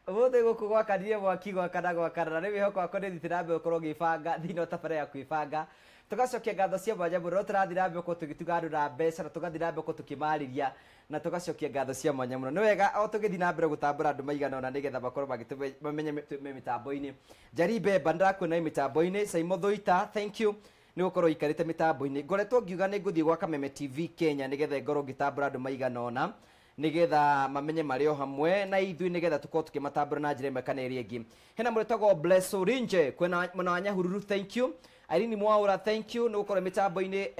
Ũmũthĩ gũkũ gwakanire mwaki gwakana gwakana na nĩ mwĩhoko wakwa nĩ thiĩte na mbere gũkorwo ũgĩbanga thĩinĩ wa tabarĩra ya kwĩbanga. Tũgacokia ngatho cia mwanya mũno tũrathiĩ na mbere gũkorwo tũgĩtuga andũ na mbeca na tũgathiĩ na mbere gũkorwo tũkĩmarĩria na tũgacokia ngatho cia mwanya mũno. Nĩ wega o tũgĩthiĩ na mbere gũtambũra andũ maigana ũna nĩgetha makorwo mamenye me mĩtambo-inĩ. Njeri Mbemba nĩndĩrakuona wĩ mĩtambo-inĩ. Saimo Thuita, thank you nĩ gũkorwo ũikarĩte mĩtambo-inĩ. Ngoretwo ngiuga nĩ ngũthiĩ gwa Kameme TV Kenya nĩgetha ngorwo ngĩtambũra andũ maigana ũna nĩgetha mamenye marĩ o hamwe na ithuĩ nĩgetha tũkorwo tũkĩmatambũra na njĩra ĩmwe kana ĩrĩa ĩngĩ. Hena mũndũ wĩtagwo Bless Orinje kwena mwena wa Nyahururu, thank you. Irene Mwaura, thank you nĩ gũkorwo mĩtambo-inĩ.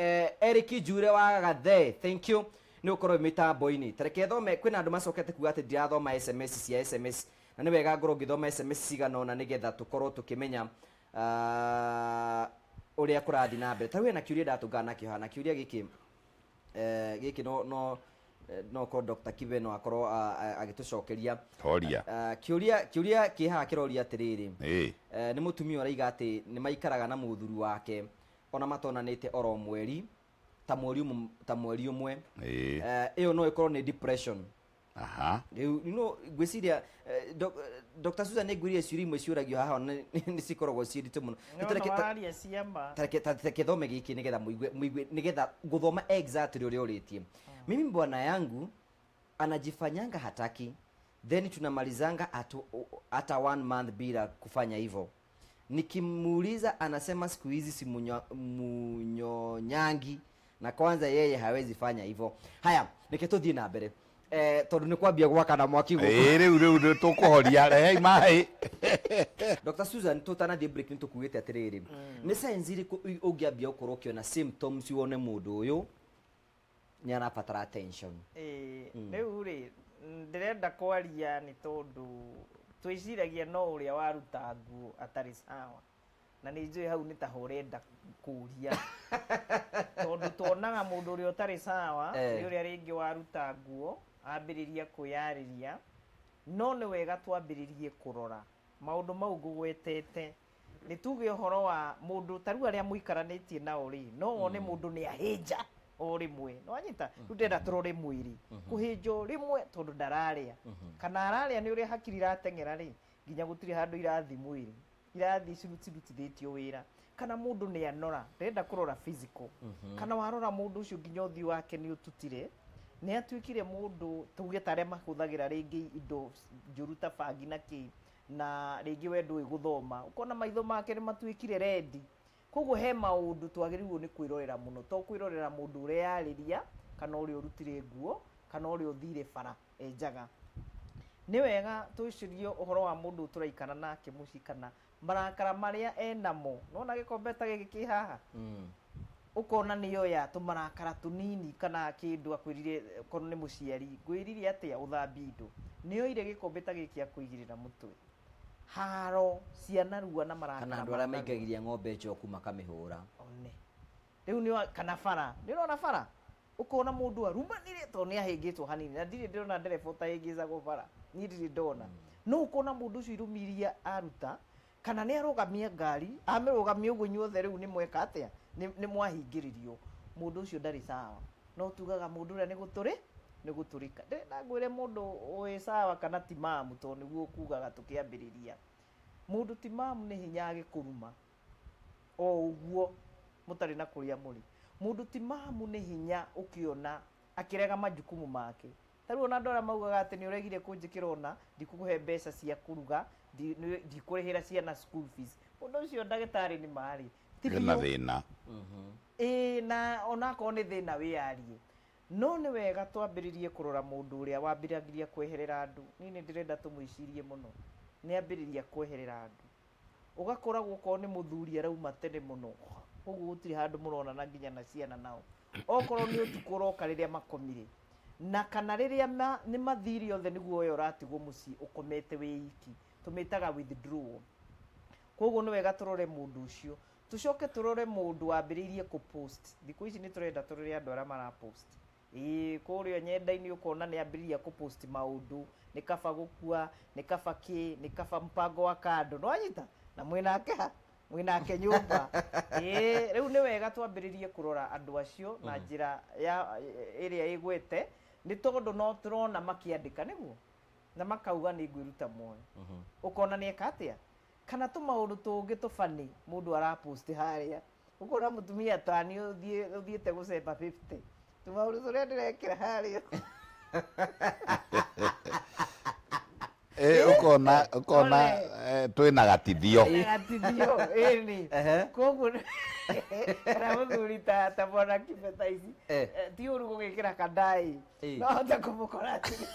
Eric Njure wa Gathe, thank you nĩ gũkorwo mĩtambo-inĩ. Ta reke thome, kwĩna andũ macokete kuga atĩ ndirathoma SMS cia SMS na nĩ wega ngorwo ngĩthoma SMS cigana ũna nĩgetha tũkorwo tũkĩmenya ũrĩa kũrathiĩ na mbere. Ta rĩu hena kĩũria ndatũngana nakĩo haha, na kĩũria gĩkĩ gĩkĩ no korwo Dr. Kibe no akorwo agĩtũcokeria. Toria. Kĩũria kĩ haha kĩroria atĩrĩrĩ, nĩ mũtumia ũraiga atĩ nĩ maikaraga na mũthuri wake ona matonanĩte oro mweri ta mweri ũmwe, ta mweri ũmwe. Ĩyo no ĩkorwo nĩ depression. Rĩu, you know, ngwĩciria, Dr. Susan nĩ ngwĩciria ciũria imwe ciũragio haha ona nĩ cikoragwo ciĩ nditũ mũno. No, no, waria ciama. Ta reke thome gĩkĩ nĩgetha mũigue, nĩgetha gũthoma exactly ũrĩa ũrĩtie. Mimi bwana yangu anajifanyanga hataki, then tunamalizanga hata 1 month bila kufanya hivyo. Nikimuuliza anasema siku hizi si munyonyangi na kwanza yeye hawezi fanya hivyo. Haya, nike tuthiĩ na mbere. Tondũ nĩ kwambia gwakana mwaki gũkũ. Rĩu, rĩu, rĩu tũkũhoria, rehei maĩ. Dr. Susan, tũtanathiĩ break nĩ tũkuĩte atĩrĩrĩ. Nĩ signs irĩkũ ũngĩambia gũkorwo ũkĩona symptoms wone mũndũ ũyũ nĩ arabatara attention? Rĩu rĩ, ndĩrenda kwaria nĩ tondũ twĩciragia no ũrĩa waruta nguo atarĩ sawa. Na nĩ njũĩ hau nĩ ta ũrenda kũria. Tondũ tuonaga mũndũ ũrĩa ũtarĩ sawa, nĩ ũrĩa rĩngĩ waruta nguo, ambĩrĩria kwĩyarĩria. No nĩ wega twambĩrĩrie kũrora maũndũ mau ngũgwetete. Nĩ tuge ũhoro wa mũndũ ta rĩu arĩa mũikaranĩtie nao rĩ, no wone mũndũ nĩ ahĩnja o rĩmwe. Nĩ wanyita? Rĩu ndĩrenda tũrore mwĩrĩ. Kũhĩnja o rĩmwe tondũ ndararĩa. Kana ararĩa nĩ ũrĩa hakiri irateng'era rĩ, nginya gũtirĩ handũ irathiĩ mwĩrĩ. Irathiĩ cirutithĩtio wĩra. Kana mũndũ nĩ anora, ndĩrenda kũrora physical. Kana warora mũndũ ũcio nginya ũthiũ wake nĩ ũtutire, nĩ atuĩkire mũndũ tuge ta arĩa mahũthagĩra rĩngĩ indo njũru ta bangi na kĩ, na rĩngĩ we ndũĩ gũthoma, ũkona maitho make nĩ matuĩkire rendi. Koguo he maũndũ twagĩrĩirwo nĩ kwĩrorera mũno, to kwĩrorera mũndũ ũreyarĩria kana ũrĩa ũrutire nguo kana ũrĩa ũthire bara enjaga. Nĩ wega twĩcirie ũhoro wa mũndũ tũraikara nake mũciĩ kana marakara marĩa enamo. Nĩwona gĩkombe ta gĩkĩ kĩ haha? Ũkona nĩ oya tũmarakara tũnini kana kĩndũ akwĩrire, okorwo nĩ mũciari, ngwĩrire atĩa ũthambie indo. Nĩ oire gĩkombe ta gĩkĩ akũigĩrĩra mũtwe. Haro cia narua na marakara Kana andũ arĩa ma narua. maingagĩria ng'ombe njoku makamĩhũra. One. Rĩu nĩ kana bara. Nĩ ũrona bara? Ũkona mũndũ arumanire tondũ nĩ ahĩngĩtwo hanini. Na ndirĩ ndĩrona ndereba ũtahĩngĩcagwo bara. Niĩ ndirĩ ndona. No ũkona mũndũ ũcio irumi iria aruta, kana nĩ arũgamia ngari, amĩrũgamia ũguo inyuothe rĩu nĩ mweka atĩa? Nĩ mwahingĩrĩrio. Mũndũ ũcio ndarĩ sawa. No tugaga mũndũ ũrĩa nĩ gũtũrĩka. Ndĩrenda ngwĩre mũndũ wĩ sawa kana ti mamu, tondũ nĩguo kugaga tũkĩambĩrĩria. Mũndũ ti mamu nĩ hinya agĩkũruma o ũguo mũtarĩ na kũrĩa mũrĩ. Mũndũ ti mamu nĩ hinya ũkĩona akĩrega majukumu make. Ta rĩu ona andũ arĩa maugaga atĩ nĩ ũregire kũnjĩkĩra ona, ndikũkũhe mbeca cia kũruga, ndikũrĩhĩra ciana school fees. Mũndũ ũcio ndagĩtarĩ nĩ marĩ. Ti Ena biũ. thĩna. Ĩĩ, na onakorwo nĩ thĩna wĩyarie. No nĩ wega twambĩrĩrie kũrora mũndũ ũrĩa wambĩrĩria kweherera andũ. Niĩ nĩ ndĩrenda tũmwĩcirie mũno. Nĩ ambĩrĩria kweherera andũ. Ũgakoragwo okorwo nĩ mũthuri arauma tene mũno. Koguo gũtirĩ handũ mũronana nginya na ciana nao. Okorwo nĩ ũtukũ ũroka rĩrĩa makomire. Na kana rĩrĩa nĩ mathire othe nĩguo we ũratigwo mũciĩ ũkomete wĩ iki. Tũmĩtaga withdrawal. Koguo nĩ wega tũrore mũndũ ũcio. Tũcoke tũrore mũndũ wambĩrĩirie kũ-post. Thikũ ici nĩ tũrenda tũrore andũ arĩa mara-post. Ĩĩ, kũrĩa nyenda-inĩ ũkona nĩ ambĩrĩria kũ-post maũndũ, nĩ kaba gũkua, nĩ kaba kĩ, nĩ kaba mpango wa kando. Nĩ wanyita? Na mwĩnake ha? Mwĩnake nyũmba. Ĩĩ, rĩu nĩ wega twambĩrĩrie kũrora andũ acio na njĩra ya ĩrĩa ĩgwete, Nĩ tondũ no tũrona makĩandĩka nĩguo na makauga nĩ ngwĩruta muoyo. Ũkona nĩ eka atĩa? Kana tũmaũndũ tũngĩ tũbani mũndũ arapost harĩa. Ũkona mũtumia tani ũthiĩte gũcemba 50. Tũmaũndũ tũrĩa ndĩrekĩra harĩa. Ukona ukona twina gatithio. Gatithio ĩni. Koguo kana mũthuri ta bwana Kibeta ici ti ũru gũgĩkĩra kandai. No hote kũmũkora atĩrĩ.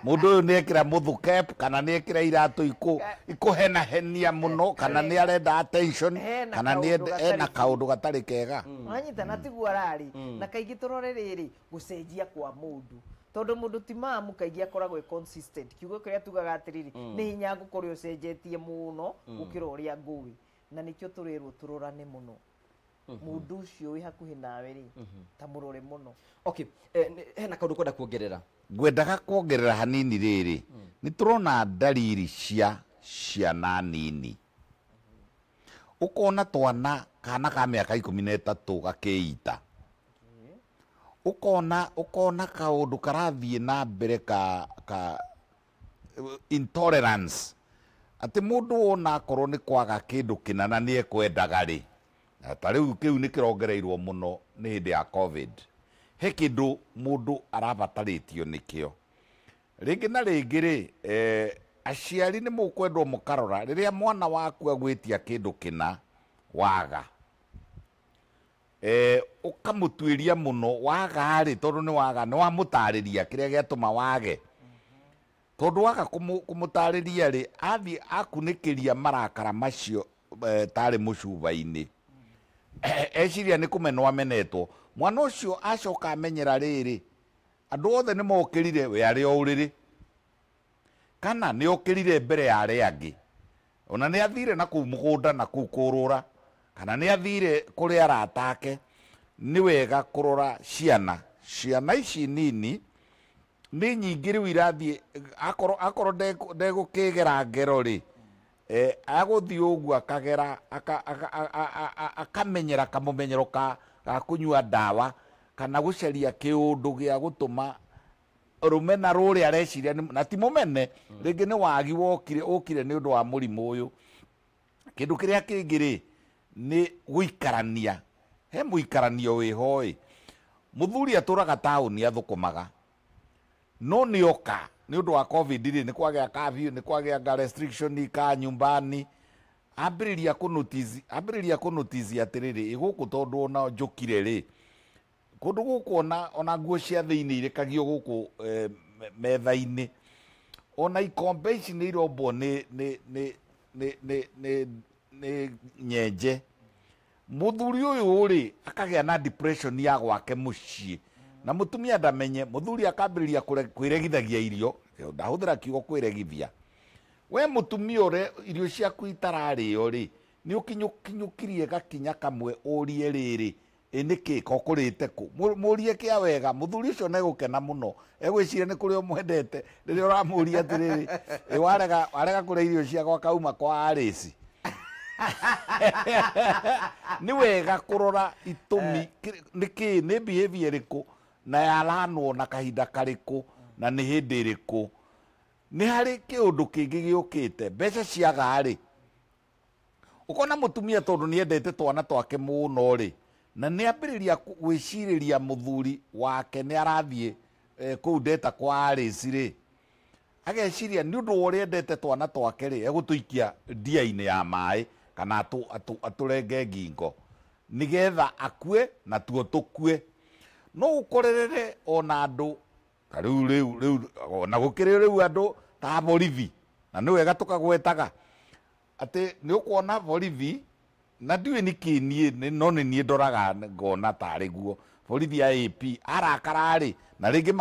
Mũndũ ũyũ nĩ ekĩra mũthu cap kana nĩ ekĩra iratũ ikũhenahenia mũno kana nĩ arenda attention kana nĩ ena kaũndũ gatarĩ kega. Wanyita na tiguo ararĩ. Na kaingĩ tũrore rĩrĩ gũcenjia kwa mũndũ. Tondu mundu ti mamu kaingĩ akoragwo e consistent kiugo kĩrĩa tugaga atĩrĩrĩ nĩ hinya ngũkorwo ũcenjetie mũno gũkĩra ũrĩa ngũĩ na nĩkĩo tũrerwo tũrorane mũno mũndũ ũcio wĩ hakuhĩ nawe rĩ ta mũrore mũno. Okay, hena kaũndũ kwenda kuongerera? Ngwendaga kuongerera hanini rĩrĩ nĩ tũrona ndariri cia ciana nini. Ũkona twana kana ka mĩaka 13 gakĩita. Ukona kaundu karathie na mbere ka intolerance ati mundu wona akorwo ni kwaga kindu kina na ni ekwendaga ri ta riu kiu ni kirongereirwo muno ni hindi ya COVID. He kindu mundu arabataritio nikio ringi na ringi ri aciari ni mukwendwo mukarora riria mwana waku agwitia kindu kina waga ukamutuiria muno waga ri tondu ni waga ni wamutariria kiria giatuma wage tondu waga kumutariria ri athi akunikiria marakara macio tari mucuba-ini eciria ni kumenwo amenetwo mwana ucio acoka amenyera riri andu othe ni mokirire we ari o uriri kana ni okirire mbere ya aria angi ona ni athire na kuu mugunda na kuu kurura kana ni athire kuri arata ake. Ni wega kurora ciana ici nini ni nyingĩ rĩu irathiĩ akorwo ndegũkĩgera ngero rĩ agũthiĩ ũguo akagera akamenyera kamũmenyero ga kũnyua ndawa kana gũcaria kĩũndũ gĩa gũtũma rũmena rũrĩa areciria na ti mũmene rĩngĩ nĩ wagi wokire ũkire nĩ ũndũ wa mũrimũ ũyũ. Kĩndũ kĩrĩa kĩngĩ rĩ nĩ gũikarania. He mũikaranio wĩho ĩ mũthuri atũraga taũni athũkũmaga no nĩ oka nĩ ũndũ wa COVID rĩ nĩ kwagĩa curfew nĩ kwagĩa restriction ka nyumbani ambĩrĩria kũnotice atĩrĩrĩ ĩ gũkũ tondũ ona njũkire rĩ kũndũ gũkũ ona nguo cia thĩinĩ irekagio gũkũ metha-inĩ ona ikombe ici nĩ irombwo nĩ nyenje. Muthuri ũyũ rĩ akagĩa na depression ya gwake mũciĩ na mũtumia ndamenye. Mũthuri akambĩrĩria kwĩregithagia irio, ndahũthĩra kiugo kwĩregithia. We mũtumia ũrĩa irio ciaku itararĩo rĩ nĩ ũkinyũkinyũkirie gakinya kamwe ũrie rĩrĩ ĩ nĩkĩ ko kũrĩte kũ mũrie kĩa wega. Mũthuri ũcio nĩegũkena mũno egwĩciria nĩ kũrĩa ũmwendete rĩrĩa ũramũria atĩrĩrĩ ĩ warega kũrĩa irio ciakwa kauma kwa Arĩci. Nĩ wega kũrora itũmi nĩkĩ nĩ behavior ĩrĩkũ na yaranwo na kahinda karĩkũ na nĩ hĩndĩ ĩrĩkũ. Nĩ harĩ kĩũndũ kĩngĩ gĩũkĩte mbeca ciaga rĩ ũkona mũtumia tondũ nĩ endete twana twake mũno rĩ na nĩ ambĩrĩria gwĩcirĩria mũthuri wake nĩ arathiĩ kũu ndeta kwa Arĩci rĩ ageciria nĩ ũndũ wa ũrĩa endete twana twake rĩ egũtũikia ndia-inĩ ya maĩ kana atũrenge ngingo nĩgetha akue na tuo tũkue. No ũkorerere ona andũ ta rĩu ona gũkĩrĩ rĩu andũ ta borithi na nĩ wega tũkagwetaga atĩ nĩ ũkuona borithi na ndiũĩ nĩkĩ niĩ no nĩ niĩ ndoraga ngona tarĩ guo borithi ya AP arakara rĩ na rĩngĩ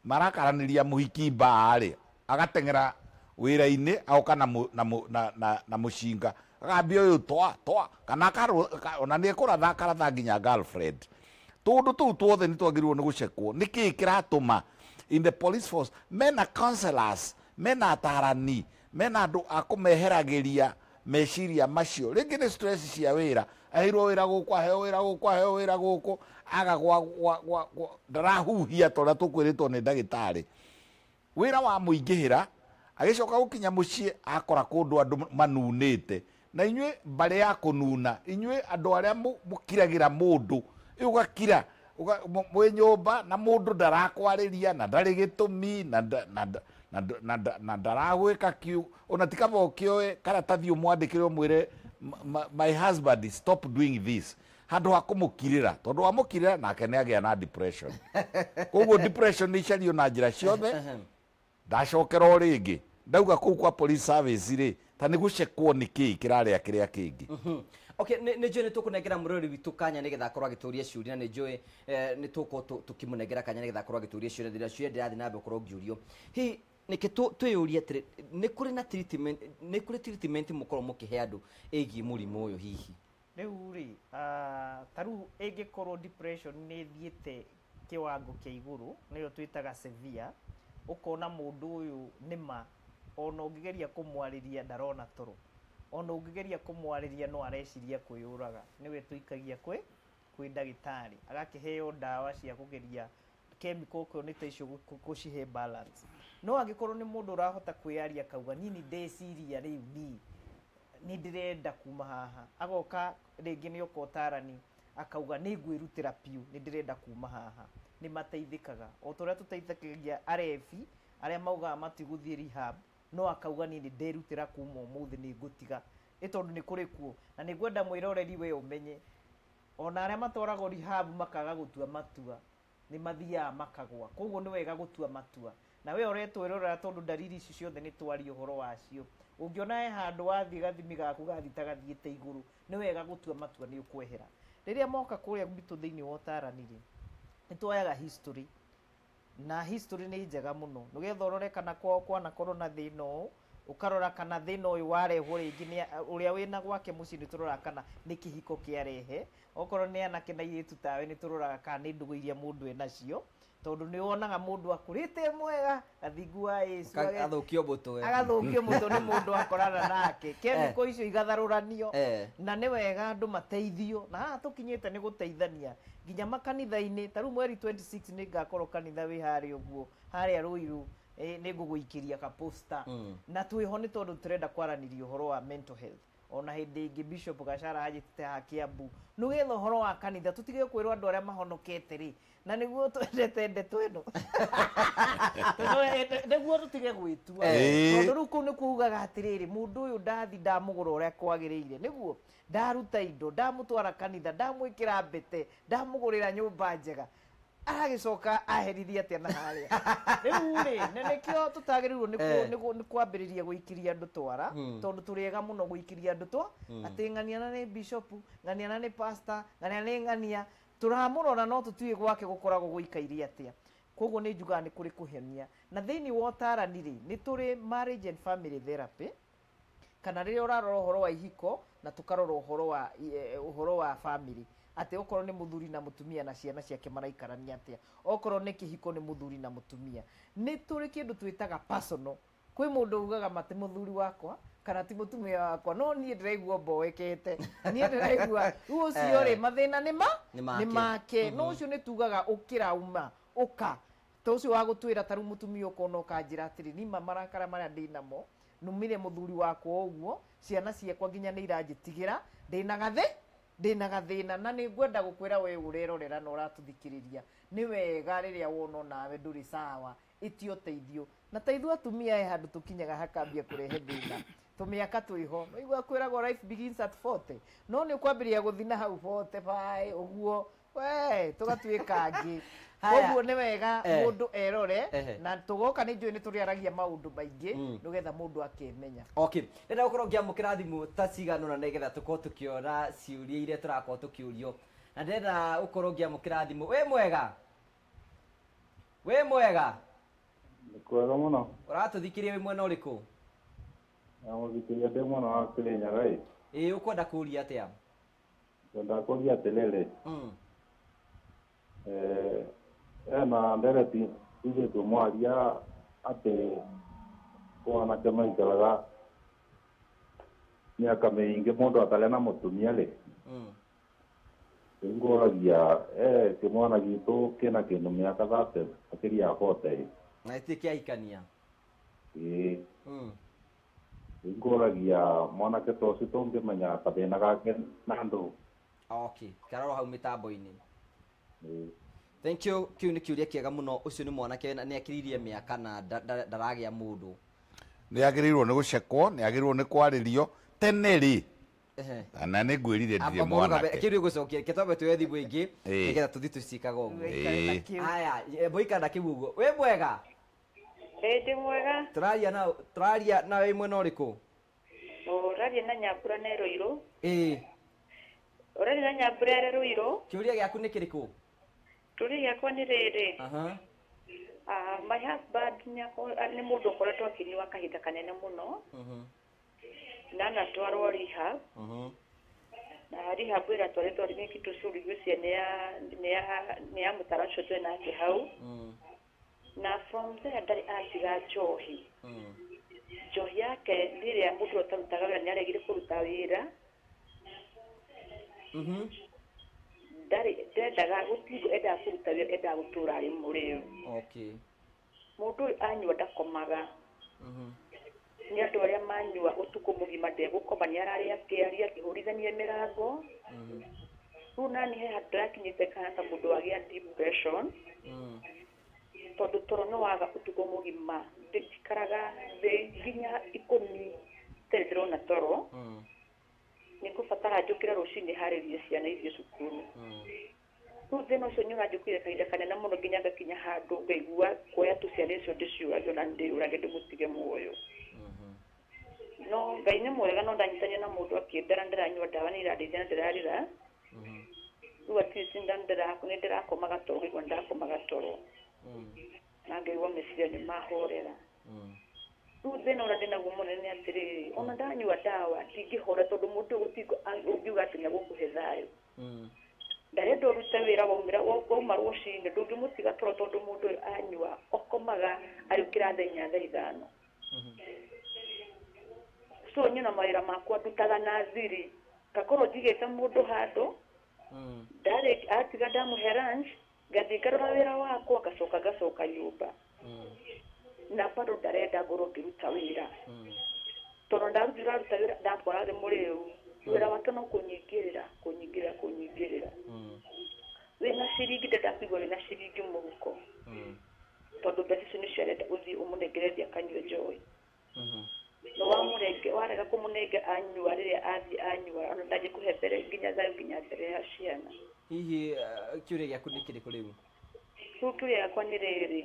marakaranĩria mũhiki mbaa rĩ agateng'era wĩra-inĩ agoka na mũcinga agambia ũyũ toa toa kana ona nĩ ekũratha akaratha nginya girlfriend. Tũndũ tũu tuothe nĩ twagĩrĩirwo nĩ gũcekwo nĩkĩĩ kĩratũma in the police force mena counselors mena atarani mena andũ a kũmeheragĩria Meciria macio rĩngĩ nĩ stress cia wĩra, aheirwo wĩra gũkũ, aheo wĩra gũkũ, aheo wĩra gũkũ, aga gwa ndarahuhia ta ũrĩa tũkwĩrĩtwo nĩ ndagĩtarĩ. Wĩra wa mũingĩhĩra, agĩcoka gũkinya mũciĩ akora kũndũ andũ manunĩte. Na inyuĩ mbarĩ ya kũnuna, inyuĩ andũ arĩa mũkiragĩra mũndũ, ũgakira mwĩ nyũmba na mũndũ ndarakwarĩria na ndarĩ gĩtũmi na ndaragwĩka kiu, ona ti kaba ũkĩoe karatathi ũmwandĩkĩre ũmwĩre my husband, stop doing this, handũ ha kũmũkirĩra, tondũ wamũkirĩra nake nĩ agĩa na depression. Koguo depression nĩ icario na njĩra ciothe. Ndacokera o rĩngĩ ndauga kũu kwa police service rĩ, ta nĩ gũcekwo nĩ kĩĩ kĩrarĩa kĩrĩa kĩngĩ. Okay, nĩ njũĩ nĩ tũkũnengera mũrori witũ kanya nĩgetha akorwo agĩtũria ciũria, na nĩ njũĩ nĩ tũgũkorwo tũkĩmũnengera kanya nĩgetha akorwo agĩtũria ciũria. Ndĩra ciũria ndĩrathiĩ na mbere gũkorwo ngĩũrio. Hihi nĩkĩ twĩyũrie atĩrĩ, nĩ kũrĩ na treatment, nĩ kũrĩ treatment mũkorwo mũkĩhe andũ ĩgiĩ mũrimũ ũyũ hihi? Rĩu rĩ, ta rĩu ĩngĩkorwo depression nĩ ĩthiĩte kĩwango kĩa igũrũ, nĩyo twĩtaga severe, ũkona mũndũ ũyũ nĩma ona ũngĩgeria kũmwarĩria ndarona toro, ona ũngĩgeria kũmwarĩria no areciria kwĩyũraga, nĩwe tũikagia kwĩ ndagĩtarĩ agakĩheo ndawa cia kũgeria chemical okorwo nĩ ta icio gũcihe balance. No angĩkorwo nĩ mũndũ ũrahota kwĩyaria akauga niĩ nĩ ndeciria rĩu niĩ nĩ ndĩrenda kuma haha, agoka rĩngĩ nĩ oka ũtarani akauga nĩ ngwĩrutĩra biũ nĩ ndĩrenda kuma haha, nĩ mateithĩkaga. O ta ũrĩa tũteithĩkagia arebi arĩa maugaga matigũthiĩ rehab, no akauga niĩ nĩ nderutĩra kuma ũmũthĩ nĩ ngũtiga, ĩ tondũ nĩ kũrĩ kuo. Na nĩ ngwenda mwĩroreri we ũmenye ona arĩa matwaragwo rehab makaga gũtua matua nĩ mathiaga makagwa. Koguo nĩ wega gũtua matua. Na we ũretwĩrorera tondũ ndariri ici ciothe nĩ twaria ũhoro wacio, ũngĩona he handũ wathiĩ gathimi gaku gathi ta gathiĩte igũrũ, nĩ wega gũtua matua nĩ ũkwehera. Rĩrĩa moka kũrĩa gwitũ thĩinĩ wa ũtarani rĩ, nĩ tuoyaga history, na history nĩ njega mũno nĩgetha ũrore kana kwao kwanakorwo na thĩna ũũ, ũkarora kana thĩna ũyũ warehwo rĩngĩ nĩ ũrĩa wĩna gwake mũciĩ, nĩ tũroraga kana nĩ kĩhiko kĩarehe, okorwo nĩ anake na airĩtu tawe nĩ tũroraga kana nĩ ndũgũ iria mũndũ enacio, tondũ nĩ wonaga mũndũ akũrĩte mwega gathingu wa Yesu agathũkio mũtwe, agathũkio mũtwe nĩ mũndũ akorana nake, chemical icio igatharũranio. Na nĩ wega andũ mateithio, na haha tũkinyĩte nĩ gũteithania nginya makanitha-inĩ. Ta rĩu mweri 26 nĩ ngakorwo kanitha wĩ harĩa ũguo harĩa Ruiru, nĩ ngũgũikĩria ka poster. Na twĩho nĩ tondũ tũrenda kwaranĩria ũhoro wa mental health. Ona hĩndĩ ĩngĩ Bishop Gachara anjĩtĩte haha Kiambu nĩgetha ũhoro wa kanitha tũtige kwĩrwo andũ arĩa mahonokete rĩ, na nĩguo twendete ndeto ĩno nĩguo tũtige gwĩtua, tondũ rĩu kũu nĩkuo ugaga atĩrĩrĩ, mũndũ ũyũ ndathi ndamũgũra ũrĩa kwagĩrĩire, nĩguo ndaruta indo, ndamũtwara kanitha, ndamwĩkĩra mbete, ndamũgũrĩra nyũmba njega, aragĩcoka aherithia atĩa na harĩa. Rĩu rĩ, na nĩkĩo tũtagĩrĩirwo nĩ kwambĩrĩria gũikĩria andũ twara, tondũ tũrĩ ega mũno gũikĩria andũ twa atĩ ng'ania nĩ bishop, ng'ania nĩ pastor, ng'ania nĩ ng'ania, tũramũrora no tũtiũĩ gwake gũkoragwo gũikaire atĩa. Koguo nĩ njugaga nĩ kũrĩ kũhenia. Na thĩinĩ wa ũtarani rĩ, nĩ tũrĩ marriage and family therapy, kana rĩrĩa ũrarora ũhoro wa ihiko na tũkarora ũhoro wa family, atĩ okorwo nĩ mũthuri na mũtumia na ciana ciake maraikarania atĩa, okorwo nĩ kĩhiko nĩ mũthuri na mũtumia. Nĩ tũrĩ kĩndũ twĩtaga personal. Kwĩ mũndũ ugaga mati mũthuri wakwa kana ti mũtumia wakwa, no niĩ ndĩraigua mboekete, niĩ ndĩraigua rĩu ũcio rĩ mathĩna nĩ Nĩ make. No ũcio nĩ tugaga ũkĩra uma ũka ta ũcio wa gũtwĩra ta rĩu mũtumia ũkona ũkanjĩra atĩrĩ, nima marakara marĩa ndĩnamo numire mũthuri wakwa ũguo, ciana ciakwa nginya nĩ iranjĩtigĩra, ndĩna gathĩna, na nĩ ngwenda gũkwĩra we ũrerorera na ũratũthikĩrĩria, nĩ wega rĩrĩa wona nawe ndũrĩ sawa, ĩtia ũteithio. Na ta ithuĩ atumia he handũ tũkinyaga hakambia kũrehe thĩna, tũmĩaka twĩho waigua kwĩragwo life begins at 40, no nĩ ũkwambĩrĩria gũthiĩ na hau 45 ũguo we tũgatuĩka angĩ. Koguo nĩ wega mũndũ erore, na tũgoka nĩ njũĩ nĩ tũrĩaragia maũndũ maingĩ nĩgetha mũndũ akemenya. Okay, ndĩrenda gũkorwo ngĩamũkĩra thimũ ta cigana ũna nĩgetha tũkorwo tũkĩona ciũria iria tũrakorwo tũkĩũrio, na ndĩrenda gũkorwo ngĩamũkĩra thimũ. Wĩ mwega? Wĩ mwega? Nĩ kwega mũno. Ũratũthikĩria wĩ mwena ũrĩkũ? Ndamũthikĩria ndĩ mwena wa Kĩrĩnyaga ĩ. Ĩĩ, ũkwenda kũũria atĩa? Ngwenda kũũria atĩrĩrĩ, ena ndereti igĩtwo mwaria atĩ kũ anake maikaraga Mĩaka mĩingĩ mũndũ atarĩ na mũtumia rĩ. Ngũragia kĩmwana gitũ kĩna kĩndũ mĩaka 30 makĩria ya 40. Na gĩtirĩ kĩahikania. Ĩĩ. Ngũragia mwanake ta ũcio tũngĩmenya gathĩna gake na andũ. Okay, karoro hau mĩtambo-inĩ. Thank you. Kĩu nĩ kĩũria kĩega mũno. Ũcio nĩ mwanake na nĩ akĩririe mĩaka na ndaragĩa mũndũ. Nĩ agĩrĩirwo nĩ gũcekwo, nĩ agĩrĩirwo nĩ kwarĩrio tene rĩ. Na nĩ ngwĩrire ndirĩ mwanake. Kĩu gũcokia reke twambe tuoye thimũ ĩngĩ nĩgetha tũthiĩ tũcikaga ũguo. Aya, mũikara na kĩu ũguo. Wĩ mwega? Ĩĩ ndĩ mwega. Tũraria na wĩ mwena ũrĩkũ? Ũraria na Nyambura na Ruiru. Ĩĩ. Ũraria na Nyambura ere Ruiru. Kĩũria gĩaku nĩ kĩrĩkũ? Kĩũria gĩakwa nĩ rĩrĩ. My husband nĩ mũndũ ũkoretwo akĩnyua kahinda kanene mũno. Na anatwarwo rehab. Na rehab ĩratwarĩtwo nĩ Kitũcuri ngwĩciria nĩ ya mũtara ũcio twĩ nake hau. Na from there ndarĩ atiga njohi. Njohi yake rĩrĩa mũndũ ũtarutaga wĩra nĩ aregire kũruta wĩra. Ndarĩ ndendaga gũtigwo, endaga kũruta wĩra, endaga gũtũra arĩ mũrĩu. Okay. Mũndũ ũyũ anyua ndakomaga. Nĩ andũ arĩa manyua ũtukũ mũgima ndegũkoma, nĩ ararĩa akĩaria akĩhũrithania mĩrango. Rĩu nani he handũ ndĩrakinyĩte kana ta mũndũ wagĩa depression. Tondũ toro nĩ waga ũtukũ mũgima, ndikaraga thĩ nginya 10 itarĩ ndĩrona toro. Nĩ ngũbatara njũkĩre rũcinĩ harĩrie ciana ithiĩ cukuru. Rĩu thĩna ũcio nĩ ũranjũkĩire kahinda kanene mũno nginya ngakinya handũ ngaigua kuoya tu ciana icio ndĩciũrage ona ndĩyũrage ndĩmũtige muoyo. No Ngai nĩ mwega, no ndanyitania na mũndũ akĩndara ndĩranyua ndawa nĩ irandeithia na ndĩrarĩra. Rĩu at least nĩ ndĩrakomaga toro, ngaigua nĩ toro. Na ngaigua meciria nĩ mahorera. Rĩu thĩna ũrĩa ndĩnaguo mũnene nĩ atĩrĩrĩ, ona ndanyua ndawa ndingĩhora tondũ mũndũ ũyũ ũngiuga atĩ nĩegũkũhe thayũ. Ndarenda ũrute wĩra wauma rũcinĩ ndũngĩmũtiga toro tondũ mũndũ ũyũ anyua okomaga arĩũkĩra thaa 4 thaa 5. So niĩ na mawĩra makwa ndutaga na thiri, ngakorwo njigĩte mũndũ handũ, atiga ndamũhe lunch, ngathiĩ ngarora wĩra wakwa ngacoka nyũmba. Na bado ndarenda ngorwo ngĩruta wĩra. Tondũ ndaruta wĩra ndakora arĩ mũrĩu, wĩra wake no kũnyingĩrĩra. Wĩna ciringi ndenda kũigua wĩna ciringi mũhuko. Tondũ mbeca icio nĩcio arenda ũthiĩ ũmũnengere thiĩ akanyue njohi. No warega kũmũnengera anyua rĩrĩa athiĩ anyua ona ndangĩkũhe mbere nginya thayũ nginya mbere ya ciana. Hihi kĩũria gĩaku nĩ kĩrĩkũ rĩu? Rĩu kĩũria gĩakwa nĩ rĩrĩ,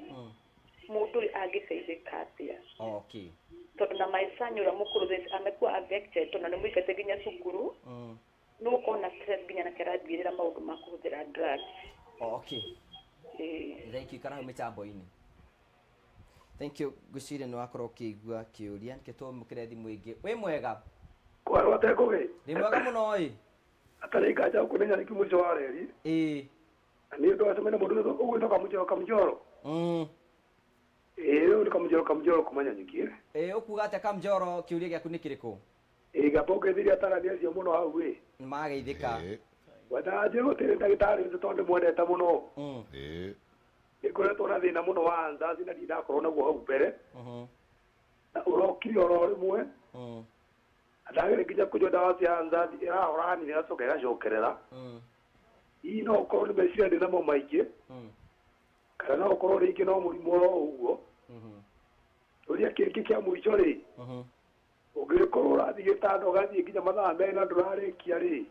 mũndũ ũyũ angĩteithĩka atĩa? Okay. Tondũ na maica ũrĩa mũkũrũ amekuwa affected tondũ nĩ mũingate nginya cukuru. Nĩ gũkorwo na stress nginya nake arambĩrĩra maũndũ ma kũhũthĩra drugs. Okay. Thank you. Kana hau mĩtambo-inĩ. Thank you. Ngwĩciria nĩ wakorwo ũkĩigua kĩũria, nĩkĩo twamũkĩre thimũ ĩngĩ. Wĩ mwega? Kwarwo atekũgĩ? Ndĩ mwega mũno ĩ. Atarĩ nganja gũkũ nĩ mũico wa reri. Ĩĩ. Na nĩ ũndũ wacemania na mũndũ ũgwĩtwo Kamũnjoro Kamũnjoro. Ĩĩ rĩu nĩ Kamũnjoro Kamũnjoro kuma Nyanyuki. Ĩĩ ũkuga atĩa Kamũnjoro, kĩũria gĩaku nĩ kĩrĩkũ? Ĩĩ ngamba ũngeithirie atarani acio mũno hau ĩ. Nĩ mageithĩka. Wendaga njĩrwo atĩrĩ ndagĩtarĩ ũcio tondũ ndĩmwendete mũno. Ĩĩ. Nĩngoretwo na thĩna mũno wa anzaci na ndirĩ ndakorwo naguo hau mbere. Na ũrokire oro rĩmwe. Ndagĩrĩ nginya kũnyua ndawa cia anzaci ĩrahora hanini ĩgacoka ĩgacokerera. Hihi no ũkorwo nĩ meciria ndĩ namo maingĩ. Kana no ũkorwo rĩngĩ no mũrimũ oro ũguo. Kĩũria kĩngĩ kĩa mũico rĩ, ũngĩkorwo ũrathiĩ gĩtanda ũgathiĩ nginya mathaa merĩ na ndũrarĩkia rĩ,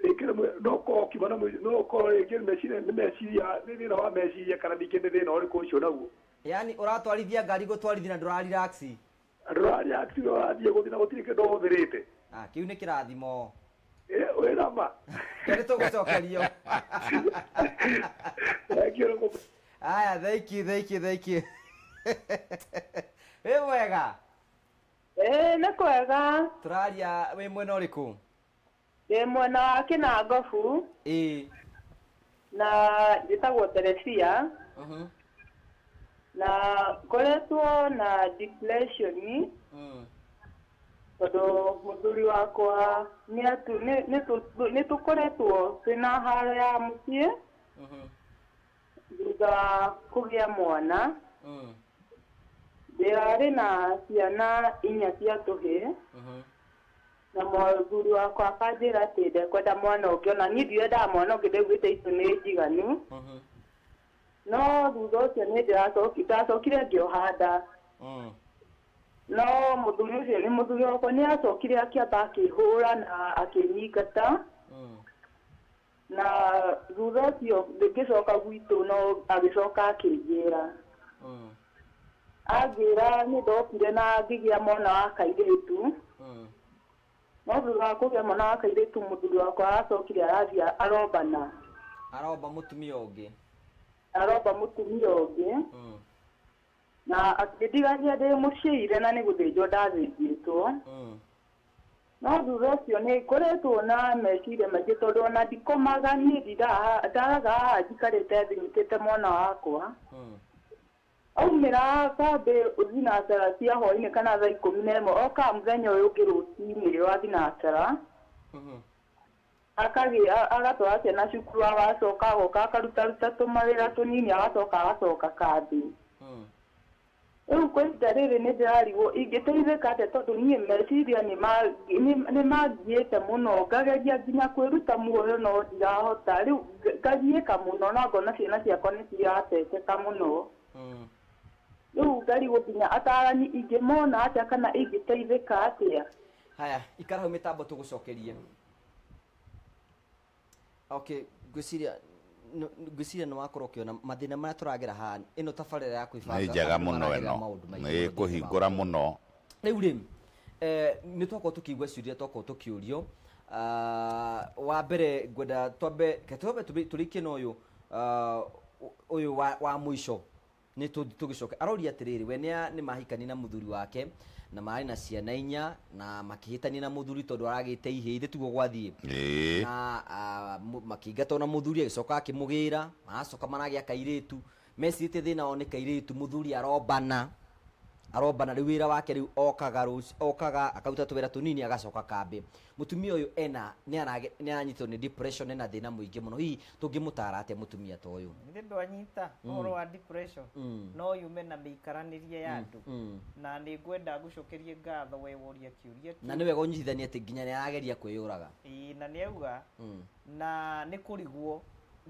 rĩngĩ no ũkorwo ũkiuma na no ũkorwo rĩngĩ nĩ meciria, nĩ thĩna wa meciria kana ningĩ nĩ thĩna ũrĩkũ ũcio naguo. Yaani ũratwarithia ngari gũtwarithia na ndũra relax. Ndũra relax ũrathiĩ gũthiĩ na gũtirĩ kĩndũ ũhũthĩrĩte. Kĩu nĩ kĩrathimo. Wĩna ma. Nĩ tũgũcokerio. Thank you. Aya, thank you, thank you, thank you. Wĩ mwega? Ĩĩ nĩ kwega. Tũraria wĩ mwena ũrĩkũ? Ndĩ mwena wa Kĩnangobu. Ĩĩ. Na njĩtagwo Teresia. Na ngoretwo na depression. Tondũ mũthuri wakwa nĩ tũkoretwo twĩna haro ya mũciĩ thutha wa kũgĩa mwana. Ndĩrarĩ na ciana 4 cia tũhĩĩ na mũthuri wakwa akanjĩra atĩ ndekwenda mwana ũngĩ, ona niĩ ndirendaga mwana ũngĩ, ndaiguĩte icio nĩ njiganu. No thutha ũcio nĩ ndacokire ngĩoha nda. No mũthuri ũcio nĩ mũthuri wakwa nĩ acokire akĩamba akĩhũra na akĩnyingata. Na thutha ũcio ngĩcoka gwitũ no agĩcoka akĩnjĩra. Anjĩra nĩ ndokire na ngĩgĩa mwana wa kairĩtu. No thutha wa kũgĩa mwana wa kairĩtu mũthuri wakwa acokire arathiĩ arombana. Aromba mũtumia ũngĩ. Aromba mũtumia ũngĩ. Na akĩndigania ndĩ mũciire na nĩ gũthĩnjwo ndathĩnjĩtwo. No thutha ũcio nĩ ngoretwo na meciria maingĩ tondũ ona ndikomaga niĩ ndaraga haha njikarĩte thĩ nyitĩte mwana wakwa. Aumĩra kambĩ thinacara cia hwaĩ-inĩ kana thaa 11 okaga mũthenya ũyũ ũngĩ rũcinĩ wa thinacara. Agatwara ciana cukuru agacoka agoka akarutaruta tũmawĩra tũnini agacoka agacoka kambĩ. Rĩu kwa ihinda rĩrĩ nĩ ndĩrarigwo ingĩteithĩka atĩa tondũ niĩ meciria nĩ mangiĩte mũno, ngageria nginya kwĩruta muoyo no ndirahota. Rĩu ngagiĩka mũno na ngona ciana ciakwa nĩ cirateteka mũno. Rĩu ngarigwo nginya atarani ingĩmona atĩa kana ingĩteithĩka atĩa. Haya, ikara hau mĩtambo tũgũcokerie. Okay, ngwĩciria nĩ wakorwo ũkĩona mathĩna marĩa tũragera haha ĩno tabarĩra ya kwĩbanga nĩ njega mũno ĩno nĩ kũhingũra mũno. Rĩu rĩ nĩ twakorwo tũkĩigua ciũria twakorwo tũkĩũrio. Wa mbere ngwenda twambe tũrĩkie na ũyũ ũyũ wa mũico nĩ tũgĩcoke. Aroria atĩrĩrĩ, we nĩ mahikania na mũthuri wake na marĩ na ciana 4 na makĩhĩtania na mũthuri tondũ aragĩte ihĩĩ ithe tiguo gwathiĩ. Na makĩingatwo na mũthuri agĩcoka akĩmũgĩra, maracoka maragĩa kairĩtu, mecirĩtie thĩna wao nĩ kairĩtu, mũthuri arombana rĩu wĩra wake rĩu okaga akaruta tũwĩra tũnini agacoka kambĩ. Mũtumia ũyũ ena nĩ aranyitwo nĩ depression ena thĩna mũingĩ mũno, hihi tũngĩmũtara atĩa mũtumia ta ũyũ? Nĩ ndwanyita ũhoro wa depression no yume na mĩikaranĩrie ya andũ, na nĩ ngwenda ngũcokerie ngatho we woria kĩũria kĩu. Na nĩ wega ũnyitithanie atĩ nginya nĩ arageria kwĩyũraga. Ĩĩ, na nĩ auga na nĩ kũrigwo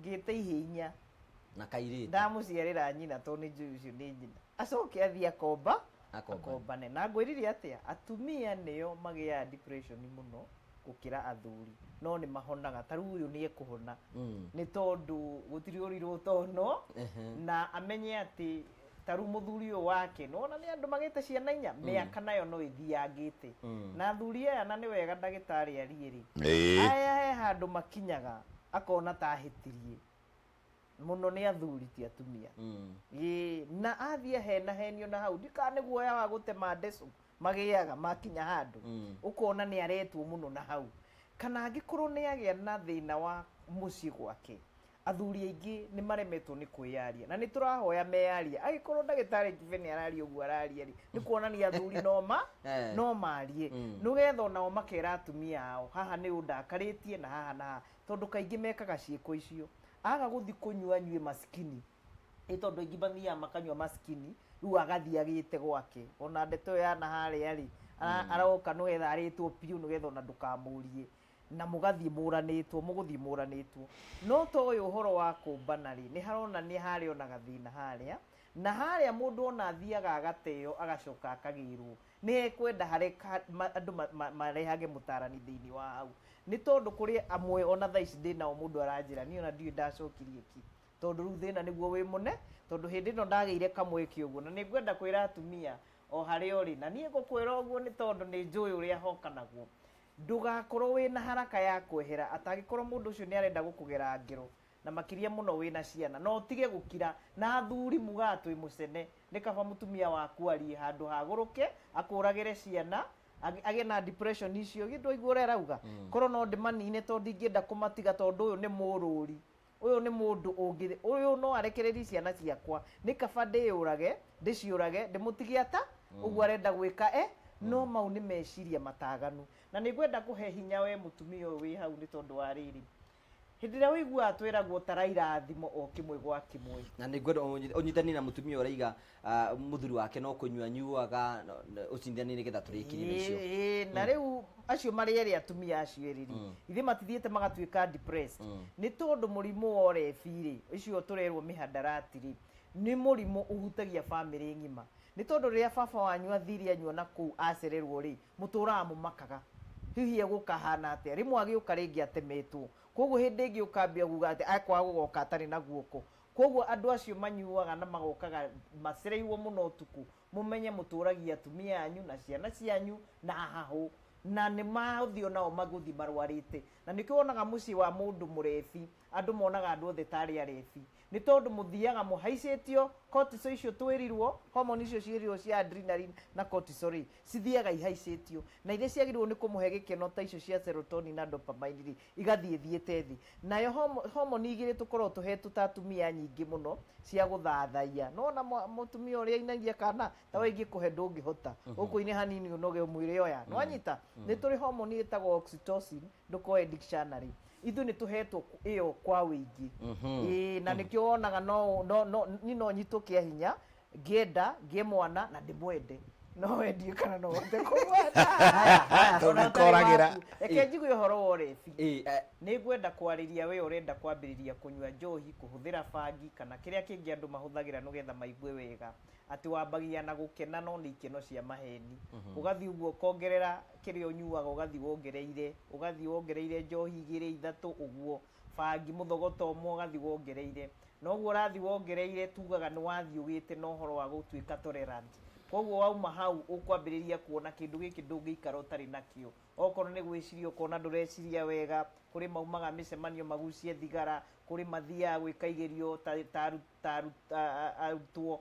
ngĩte ihĩĩ 4 na kairĩtu ndamũciarĩra nyina tondũ nĩ njũĩ ũcio nĩ nyina, acoke athiĩ akomba akombane. Na ngwĩrire atĩa, atumia nĩo magĩaga depression mũno gũkĩra athuri, no nĩ mahonaga. Ta rĩu ũyũ nĩ ekũhona nĩ tondũ gũtirĩ ũrirwo tono, na amenye atĩ ta rĩu mũthuri ũyũ wake nĩwona nĩ andũ magĩte ciana 4 mĩaka nayo no ĩthiangĩte. Na athuri aya na nĩ wega ndagĩtarĩ arie rĩ, aya he handũ makinyaga akona ta ahĩtirie mũno nĩ athuri ti atumia. Na athiĩ ahenahenio na hau ndikana nĩ guoya wa gũtema ndeco magĩaga makinya handũ ũkona nĩ aretwo mũno na hau. Kana angĩkorwo nĩ agĩa na thĩna wa mũciĩ gwake, athuri aingĩ nĩ maremetwo nĩ kwĩyaria na nĩ tũrahoya meyaria. Angĩkorwo ndagĩtarĩ Kibe nĩ araria ũguo araria rĩ, nĩ kuonania athuri no marie nĩgetha onao makera atumia ao haha nĩ ũndakarĩtie na haha na haha, tondũ kaingĩ mekaga ciĩko icio. Aga gũthiĩ kũnyua anyue maskini, ĩ tondũ aingĩ mathiaga makanyua maskini, rĩu agathiĩ agĩte gwake. Ona ndeto ĩyo ya na harĩa rĩ, aroka nĩgetha arĩtwo biũ nĩgetha ona ndũkamũrie, na mũgathiĩ mũranĩtwo, mũgũthiĩ mũranĩtwo. No to ũyũ ũhoro wa kũmbana rĩ, nĩ haronania harĩa ona gathĩna harĩa, na harĩa mũndũ ona athiaga agateo agacoka akagĩrwo nĩ ekwenda harĩ andũ marehage mũtarani thĩinĩ wa hau, nĩ tondũ kũrĩ amwe ona thaa ici ndĩ nao mũndũ aranjĩra niĩ ona ndiũĩ ndacokirie ki, tondũ rĩu thĩna nĩguo wĩ mũne, tondũ hĩndĩ ĩno ndagĩire kamweke ũguo. Na nĩ ngwenda kwĩra atumia o harĩa ũrĩ, na niĩ ngũkwĩra ũguo nĩ tondũ nĩ njũĩ ũrĩa hoka naguo, ndũgakorwo wĩna haraka ya kwehera atangĩkorwo mũndũ ũcio nĩ arenda gũkũgera ngero, na makĩria mũno wĩna ciana, no ũtige gũkira. Na athuri mugaga twĩ mũcene, nĩ kaba mũtumia waku arie handũ hagũrũke akũragĩre ciana agĩe na depression icio gĩ ndwaigua ũrĩa arauga. Korwo no ndĩmanine tondũ ndingĩenda kũmatiga, tondũ ũyũ nĩ mũrũri, ũyũ nĩ mũndũ ũngĩ, ũyũ no arekererie ciana ciakwa, nĩ kaba ndĩyũrage ndĩciũrage ndĩmũtige ata ũguo arenda gwĩka No mau nĩ meciria mataganu. Na nĩ ngwenda kũhe hinya we mũtumia ũyũ wĩ hau nĩ tondũ wa rĩrĩ. Hĩndĩ ĩrĩa ũiguaga twĩragwo tara irathimo o kĩmwe gwa kĩmwe. Na nĩ ngwenda ũnyitanie na mũtumia ũraiga mũthuri wake no kũnyua nyuaga ũcindanie nĩgetha tũrĩkirie na icio. Na rĩu acio marĩ erĩ atumia acio erĩ rĩ, ithe matithiĩte magatuĩka depressed. Nĩ tondũ mũrimũ wa ũrebi rĩ, ũcio tũrerwo mĩhandarati rĩ, nĩ mũrimũ ũhutagia bamĩrĩ ng'ima. Nĩ tondũ rĩrĩa baba wanyu athire anyua na kũu acererwo rĩ, mũtũraga mũmakaga. Hihi egũkahana atĩa? Rĩmwe agĩũka rĩngĩ atemetwo. Koguo hĩndĩ ĩngĩ ũkambia kuga atĩ akwaga gũgoka atarĩ na guoko. Koguo andũ acio manyuaga na magokaga macereirwo mũno ũtukũ, mũmenye mũtũragia atumia anyu na ciana cianyu na hahũ. Na nĩ mathiĩ nao magũthiĩ marwarĩte. Na nĩkĩo wonaga mũciĩ wa mũndũ mũrebi, andũ monaga andũ othe tarĩ arebi. Nĩ tondũ mũthiaga mũhaicĩtio cortisol icio twĩrirwo, hormone icio ciĩrirwo cia adrenaline na cortisol rĩ, cithiaga ihaicĩtio. Na iria ciagĩrĩirwo nĩ kũmũhe gĩkeno ta icio cia serotonin na dopamine rĩ, igathiĩ thiĩte thĩ. Nayo hormone igĩrĩ tũkoragwo tũhetwo ta atumia nyingĩ mũno cia gũthathaiya. Nĩwona mũtumia ũrĩa ainagia kana ta we ingĩkũhe ndũngĩhota. Ũkũine hanini ũnoge ũmwĩre oya. Nĩwanyita? Nĩ tũrĩ hormone ĩtagwo oxytocin, ndũkoe dictionary. Ithuĩ nĩ tũhetwo ĩyo kwa wĩingĩ. Ĩĩ, na nĩkĩo wonaga no niĩ no nyitwo kĩa hinya ngĩenda ngĩe mwana na ndĩmwende. No wendie kana no ũhote kũmwenda. Ona ũtarĩ Tũnĩkoragĩra. waku. Reke njigue ũhoro wa ũrebi. Nĩ ngwenda kwarĩria we ũrenda kwambĩrĩria kũnyua njohi, kũhũthĩra bangi kana kĩrĩa kĩngĩ andũ mahũthagĩra nĩgetha maigue wega. Atĩ wambagia na gũkena no nĩ ikeno cia maheni. Ũgathiĩ ũguo ũkongerera kĩrĩa ũnyuaga, ũgathiĩ wongereire, ũgathiĩ wongereire njohi igĩrĩ ithatũ ũguo, bangi mũthogoto ũmwe ũgathiĩ wongereire. Na ũguo ũrathiĩ wongereire tugaga nĩ wathiĩ ũgĩte na ũhoro wa gũtuĩka tolerant. Koguo wauma hau ũkwambĩrĩria kuona kĩndũ gĩkĩ ndũngĩikara ũtarĩ nakĩo. Okorwo nĩ gwĩciria ũkona ndũreciria wega, kũrĩ maumaga mĩcemanio magucie thigara, kũrĩ mathiaga gwĩka igerio ta arutwo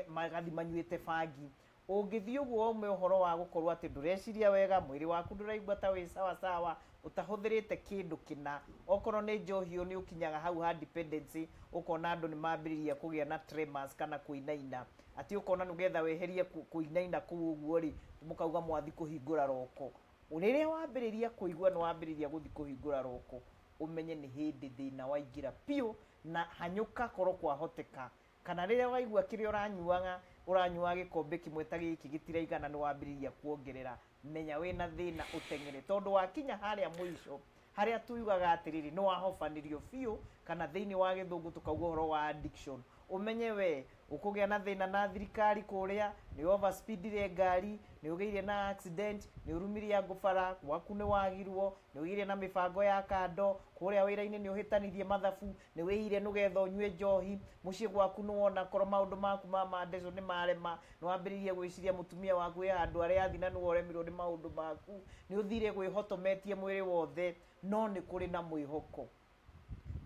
magathiĩ manyuĩte bangi. Ũngĩthiĩ ũguo waume ũhoro wa gũkorwo atĩ ndũreciria wega, mwĩrĩ waku ndũraigua ta wĩ sawa sawa, ũtahũthĩrĩte kĩndũ kĩna. Okorwo nĩ njohi nĩ ũkinyaga hau ha dependency, ũkona andũ nĩ mambĩrĩria kũgĩa na tremors kana kũinaina. Atĩ ũkona nĩgetha weherie kũinaina kũu ũguo rĩ, mũkauga mwathi kũhingũra roko. Rĩrĩa wambĩrĩria kũigua nĩ wambĩrĩria gũthiĩ kũhingũra roko, ũmenye nĩ hĩndĩ thĩna waingĩra biũ na hanyũka korwo kwahoteka. Kana rĩrĩa waigua kĩrĩa ũranyuaga, ũranyuaga gĩkombe kĩmwe ta gĩkĩ gĩtiraigana nĩ wambĩrĩria kuongerera, menya wĩna thĩna ũteng'ere. Tondũ wakinya harĩa mũico, harĩa tuigaga atĩrĩrĩ, nĩ wahobanĩrio biũ, kana thĩinĩ wa gĩthũngũ tũkauga ũhoro wa addiction. Ũmenye we, ũkũgĩa na thĩna na thirikari kũrĩa, nĩ overspeedire ngari, nĩ ũgĩire na accident, nĩ ũrumirie angũ bara, gwaku nĩ wagirwo, nĩ ũgĩire na mĩbango ya kando, kũrĩa wĩra-inĩ nĩ ũhĩtanirie mathabu, nĩ wĩire nĩgetha ũnyue njohi, mũciĩ gwaku nĩ wona korwo maũndũ maku ma mandeco nĩ marema, nĩ wambĩrĩirie gwĩciria mũtumia waku wĩ handũ harĩa athiĩ na nĩwe ũremirwo nĩ maũndũ maku, nĩ ũthire gwĩhotometie mwĩrĩ wothe, no nĩ kũrĩ na mwĩhoko.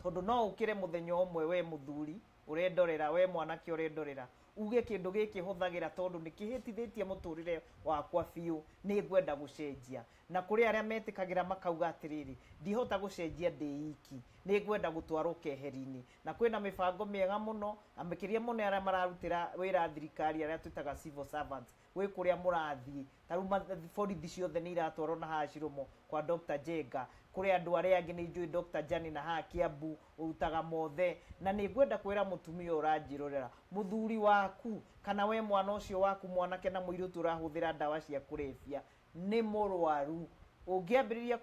Tondũ no ũkĩre mũthenya ũmwe we mũthuri ũrendorera, we mwanake ũrendorera, uge kĩndũ gĩkĩ hũthagĩra tondũ nĩ kĩhĩtithĩtie mũtũrĩre wakwa biũ, nĩ ngwenda gũcenjia. Na kũrĩ arĩa metĩkagĩra makauga atĩrĩrĩ, ndihota gũcenjia ndĩ iki, nĩ ngwenda gũtwarwo keheri-inĩ. Na kwĩna mĩbango mĩega mũno, na makĩria mũno arĩa mararutĩra wĩra thirikari, arĩa twĩtaga civil servants, gwĩ kũrĩa mũrathiĩ. Ta rĩu borithi ciothe nĩ iratwarwo na haha Ciromo kwa Dr. Jenga, kũrĩ andũ arĩa angĩ nĩ njũĩ Dr. Jani na haha Kiambu ũrutaga mothe. Na nĩ ngwenda kwĩra mũtumia ũranjĩrorera, mũthuri waku kana we mwana ũcio waku mwanake na mũirĩtu ũrahũthĩra ndawa cia kũrebia nĩ mũrwaru. Ũngĩambĩrĩria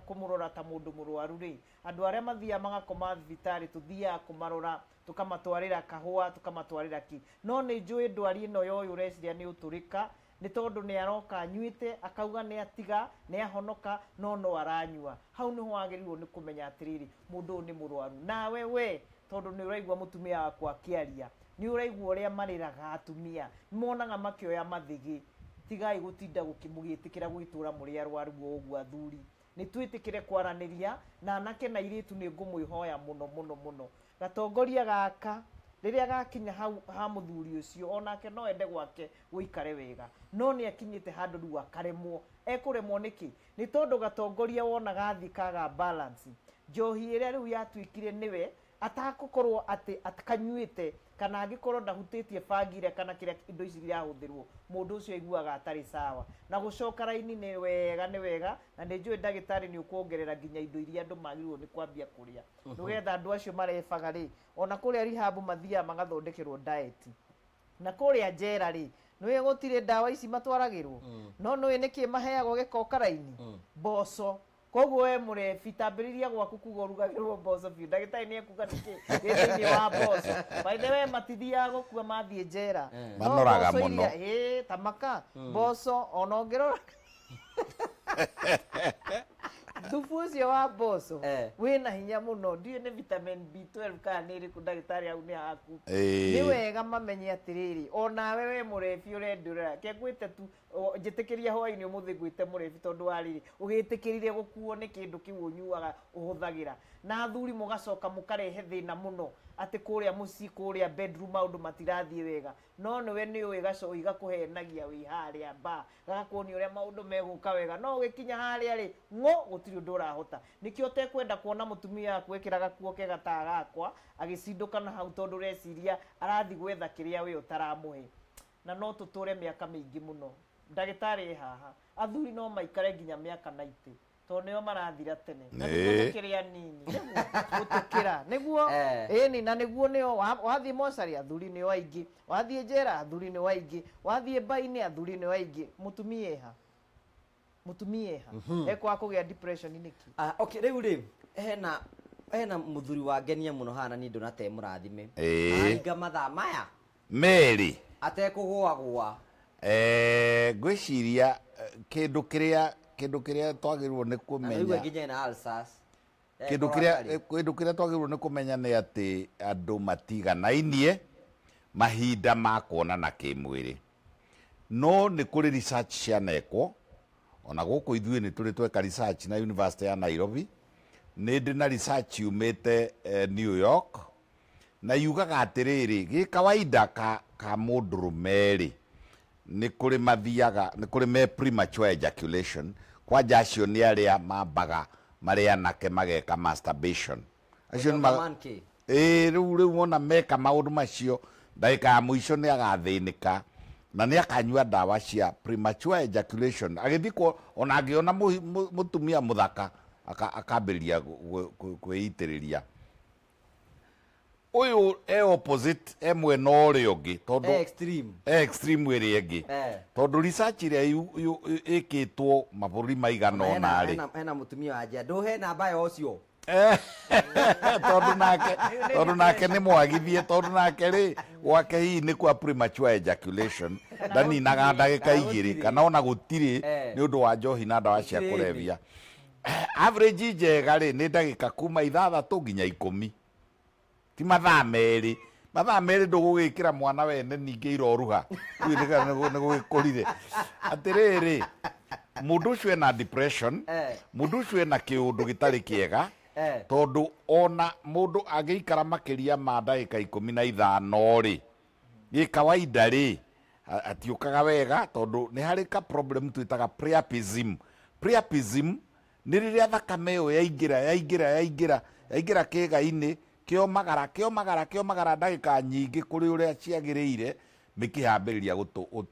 kũmũrora ta mũndũ mũrwaru rĩ, andũ arĩa mathiaga magakoma thibitarĩ tũthiaga kũmarora, tũkamatwarĩra kahũa, tũkamatwarĩra kĩ. No nĩ njũĩ ndwari ĩno ya ũyũ ũreciria nĩ ũtũrĩka, nĩ tondũ nĩ aroka anyuĩte, akauga nĩ atiga, nĩ ahonoka, no no aranyua. Hau nĩho wagĩrĩirwo nĩ kũmenya atĩrĩrĩ, mũndũ ũyũ nĩ mũrwaru. Nawe we, tondũ nĩ ũraigua mũtumia waku akĩaria, nĩ ũraigua ũrĩa marĩraga atumia, monaga makĩoya mathĩgĩ. Tigai gũtinda mũgĩtĩkĩra gwĩtũra mũrĩ arwaru o ũguo athuri. Nĩ twĩtĩkĩre kwaranĩria na anake na airĩtu, nĩ ngũmwĩhoya mũno mũno mũno. Gatongoria gaka rĩrĩa gakinya hau ha mũthuri ũcio, onake no ende gwake gũikare wega, no nĩ akinyĩte handũ rĩu akaremwo. Ekũremwo nĩkĩ? Nĩ tondũ gatongoria wona gathiĩ kaga balance. Njohi ĩrĩa rĩu yatuĩkire nĩwe Atagukorwo atĩ atakanyuĩte kana angĩkorwo ndahutĩtie bangi ĩrĩa kana kĩrĩa indo ici irahũthĩrwo, mũndũ ũcio aiguaga atarĩ sawa. Na gũcoka raini nĩ wega, nĩ wega, na nĩ njũĩ ndagĩtarĩ nĩ ũkuongerera nginya indo iria andũ magĩrĩirwo nĩ kwambia kũrĩa, nĩgetha andũ acio marebaga rĩ, ona kũrĩa rehab mathiaga magathondekerwo diet. Na kũrĩa njera rĩ, nĩũĩ gũtirĩ ndawa ici matwaragĩrwo, no nĩũĩ nĩkĩ maheagwo gĩko raini? Mboco. Koguo we mũrebi, tambĩrĩria gwaku kuga ũrugagĩrwo mboco biũ. Ndagĩtarĩ nĩ ekuga nĩkĩ gĩ thĩinĩ wa mboco. By the way, matithiaga gũkua mathiĩ njera. No Manoraga mboco mũno. iria, ĩĩ, tamaka mboco ona ũngĩrora thubu ũcio wa mboco wĩna hinya mũno, ndiũĩ nĩ vitamin B12 kana nĩ ĩrĩkũ, ndagĩtarĩ hau nĩ haku. Nĩ wega mamenye atĩrĩrĩ, onawe we mũrebi ũrendũrera ke ngwĩte tu, njĩtĩkĩria hwaĩ-inĩ ũmũthĩ ngwĩte mũrebi, tondũ wa rĩrĩ ũgĩtĩkĩrire gũkuo nĩ kĩndũ kĩu ũnyuaga ũhũthagĩra. Na athuri mũgacoka mũkarehe thĩna mũno atĩ kũrĩa mũciĩ, kũrĩa bedroom maũndũ matirathiĩ wega, no nĩwe nĩ ũĩ gacoi gakũhenagia wĩ harĩa ba gagakuonia ũrĩa maũndũ megũka wega, no ũgĩkinya harĩa rĩ ng'o gũtirĩ ũndũ ũrahota. Nĩkĩo ũtekwenda kuona mũtumia waku ekĩra gakuo kega ta gakwa agĩcindũka na hau, tondũ ũreciria arathiĩ gwetha kĩrĩa we ũtaramũhe. Na no tũtũre mĩaka mĩingĩ mũno. Ndagĩtarĩ e haha, athuri no maikare nginya mĩaka 90, tondũ nĩo marathira tene. Na nĩguo gũkĩrĩ anini nĩguo gũtũkĩra nĩguo ĩni, na nĩguo nĩo wathiĩ mocarĩ athuri nĩo aingĩ, wathiĩ njera athuri nĩo aingĩ, wathiĩ mbainĩ athuri nĩo aingĩ. Mũtumia eha, mũtumia eha ekwaga kũgĩa depression nĩkĩ? Okay, rĩu rĩ hena mũthuri wangenia mũno haha, na niĩ ndonate mũrathime. Aringa mathaa maya merĩ atekũgũagũa. Ngwĩciria kĩndũ kĩrĩa twagĩrĩirwo nĩ Na kũmenya, rĩu nginya ena ulcers. Kĩndũ kĩrĩa twagĩrĩirwo nĩ kũmenya nĩ atĩ andũ matiganainie mahinda ma kuonana kĩmwĩrĩ. No nĩ kũrĩ research cianekwo, ona gũkũ ithuĩ nĩ tũrĩ tweka research na University ya Nairobi. Nĩ ndĩ na research yumĩte New York, na yugaga atĩrĩrĩ, gĩ kawaida ka mũndũrũme rĩ, nĩ kũrĩ mathiaga, nĩ kũrĩ me premature ejaculation. Kwanja acio nĩ arĩa mambaga marĩ anake mageka masturbation. Acio nĩ rĩu wona meka maũndũ macio, ndagĩka ya mũico nĩ agathĩnĩka na nĩ akanyua ndawa cia premature ejaculation. Agĩthiĩ ona angĩona mũtumia mũthaka akambĩrĩria kwĩitĩrĩria. Ũyũ e opposite, e mwena ũrĩa ũngĩ, tondũ extreme, e extreme ĩrĩa ĩngĩ, tondũ research ĩrĩa ĩkĩtwo mabũrũri maigana ũna rĩ, hena mũtumia wa nja ndũhe namba ya ũcio. Tondũ nake nĩ mwagithie, tondũ nake rĩ gwake hihi nĩ kwa premature ejaculation, ndaninaga ndagĩka igĩrĩ kana ona gũtirĩ nĩ ũndũ wa njohi na ndawa cia kũrebia. Average njega rĩ nĩ ndagĩka kuma 6 nginya 10, ti mathaa merĩ. Mathaa merĩ ndũgũgĩkĩra mwana wene ningĩ iroruha nĩ gũgĩkũrire. Atĩrĩrĩ, mũndũ ũcio ena depression, mũndũ ũcio ena kĩũndũ gĩtarĩ kĩega, tondũ ona mũndũ angĩikara makĩria ma ndagĩka 15 rĩ, gĩ kawaida rĩ atiũkaga wega, tondũ nĩ harĩ ka problem twĩtaga priapism. Priapism nĩ rĩrĩa thakame ĩyo yaingĩra yaingĩra yaingĩra yaingĩra kĩĩga-inĩ, kĩomagara kĩomagara kĩomagara ndagĩka nyingĩ kũrĩ ũrĩa ciagĩrĩire, mĩkiha yambĩrĩria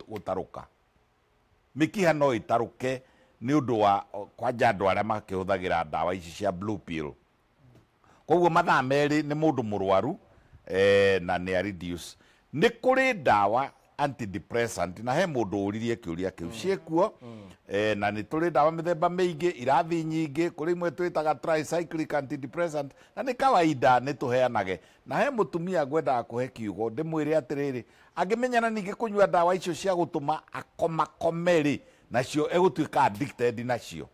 gũtarũka. Mĩkiha no ĩtarũke nĩ ũndũ wa kwanja andũ arĩa makĩhũthagĩra ndawa ici cia blue pill. Koguo mathaa merĩ nĩ mũndũ mũrwaru, na nĩ a reduce. Nĩ kũrĩ ndawa antidepressant, na he mũndũ ũririe kĩũria kĩu ciĩkuo, na nĩ tũrĩ ndawa mĩthemba mĩingĩ, irathi nyingĩ, kũrĩ imwe twĩtaga tricyclic antidepressant, na nĩ kawaida nĩ tũheanage. Na he mũtumia ngwendaga kũhe kiugo ndĩmwĩre atĩrĩrĩ, angĩmenyana ningĩ kũnyua ndawa icio cia gũtũma akomakome rĩ, nacio egũtuĩka addicted nacio.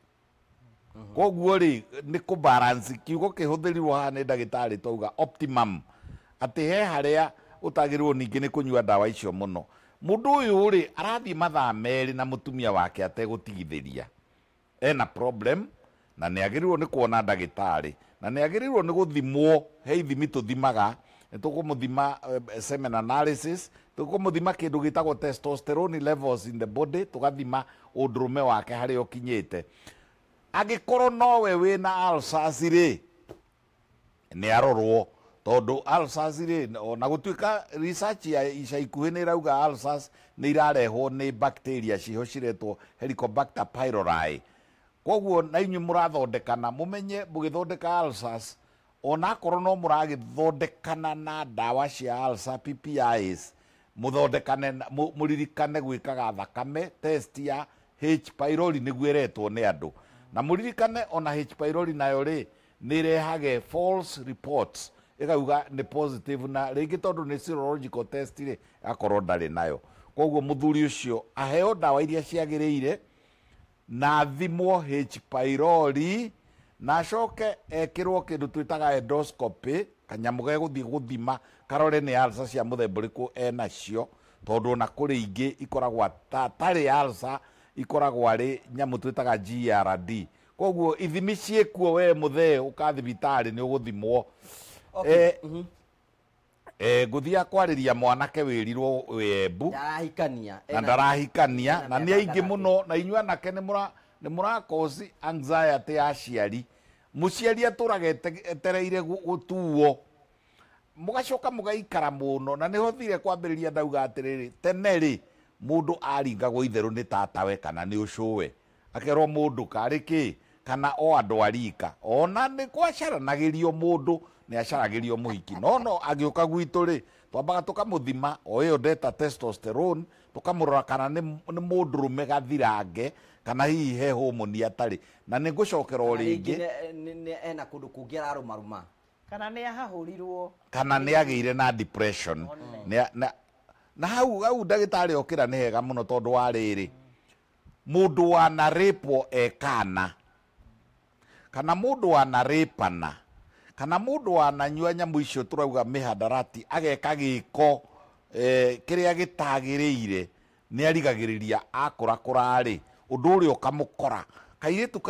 Koguo rĩ nĩ kũ balance, kiugo kĩhũthĩrirwo haha nĩ ndagĩtarĩ twauga optimum, atĩ he harĩa ũtagĩrĩirwo ningĩ nĩ kũnyua ndawa icio mũno. Mũndũ ũyũ rĩ arathiĩ mathaa merĩ na mũtumia wake ategũtigithĩria, ena problem, na nĩ agĩrĩirwo nĩ kuona ndagĩtarĩ, na nĩ agĩrĩirwo nĩ gũthimwo. He ithimi tũthimaga, nĩ tũkũmũthima semen analysis, tũkũmũthima kĩndũ gĩtagwo testosterone levels in the body, tũgathima ũndũrũme wake harĩa ũkinyĩte. Angĩkorwo nowe wĩna ulcers rĩ, nĩ arorwo, Tondũ ulcers rĩ, ona gũtuĩka research ya ica ikuhĩ nĩ ĩrauga ulcers nĩ irarehwo nĩ bacteria ciho ciretwo Helicobacter pylori. Koguo na inyuĩ mũrathondekana mũmenye mũgĩthondeka ulcers, onakorwo no mũragĩthondekana na ndawa cia ulcer PPIs, mũthondekane mũririkane gwĩkaga thakame test ya H pylori nĩguo ĩretwo nĩ andũ. Na mũririkane ona H pylori nayo rĩ nĩ ĩrehage false reports, ĩkauga nĩ positive na rĩngĩ tondũ nĩ serological test rĩ akorwo ndarĩ nayo. Koguo mũthuri ũcio aheo ndawa iria ciagĩrĩire na athimwo H pylori na acoke ekĩrwo kĩndũ twĩtaga endoscopy, kanyamũ gegũthiĩ gũthima karore nĩ ulcer cia mũthemba ũrĩkũ enacio, tondũ ona kũrĩ ingĩ ikoragwo tarĩ ulcer ikoragwo arĩ nyamũ twĩtaga GERD. Koguo ithimi ciĩkuo we mũthee ũka thibitarĩ nĩ ũgũthimwo. Ngũthiĩ kwarĩria mwanake wĩrirwo wĩ Embu ndarahikania na ndarahikania na nĩ aingĩ mũno, na inyuĩ anake nĩ mũrakosi anxiety ya aciari. Mũciari atũraga etereire gũtuo, mũgacoka mũgaikara mũno. Na nĩho thire kwambĩrĩria ndauga atĩrĩrĩ, tene rĩ mũndũ aringagwo itherũ nĩ tatawe kana nĩ ũcũwe, akerwo mũndũ karĩ kĩ kana o andũ a rika, ona nĩ kwacaranagĩrio mũndũ nĩ acaragĩrio mũhiki. No agĩũka gwitũ rĩ twambaga tũkamũthima o ĩyo ndeta testosterone, tũkamũrora kana nĩ mũndũrũme gathirange kana hihi he homoni atarĩ. Na nĩ ngũcokera o rĩngĩ ena kũndũ kũngĩ ararũmarũma kana nĩ ahahũrirwo kana nĩ agĩire na depression. Na hau ndagĩtarĩ okĩra nĩ hega mũno tondũ wa rĩrĩ, mũndũ wanarĩpwo ekana kana mũndũ wanarĩpana kana mũndũ wananyua nyamũ icio tũrauga mĩhadarati ageka gĩko kĩrĩa gĩtagĩrĩire nĩ arigagĩrĩria akũrakũra rĩ ũndũ ũrĩa ũkamũkora. Kairĩtu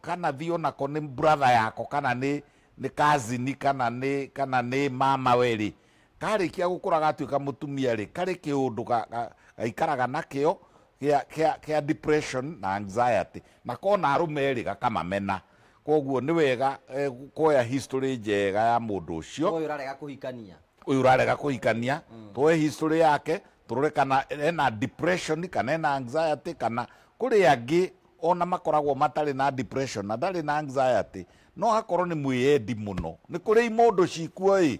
kanathio nako nĩ brother yako kana nĩ cousin kana nĩ mama we rĩ, karĩkia gũkũra gatuĩka mũtumia rĩ karĩ kĩũndũ gaikaraga nakĩo kĩa depression na anxiety, na kona arũme rĩ gakamamena. Koguo nĩ wega kuoya history njega ya mũndũ ũcio ũyũ ũrarega kũhikania, ũyũ ũrarega kũhikania, tuoe history yake tũrore kana ena depression kana ena anxiety, kana kũrĩ angĩ ona makoragwo matarĩ na depression na ndarĩ na anxiety no akorwo nĩ mwĩyendi mũno. Nĩ kũrĩ imondo cikuo ĩ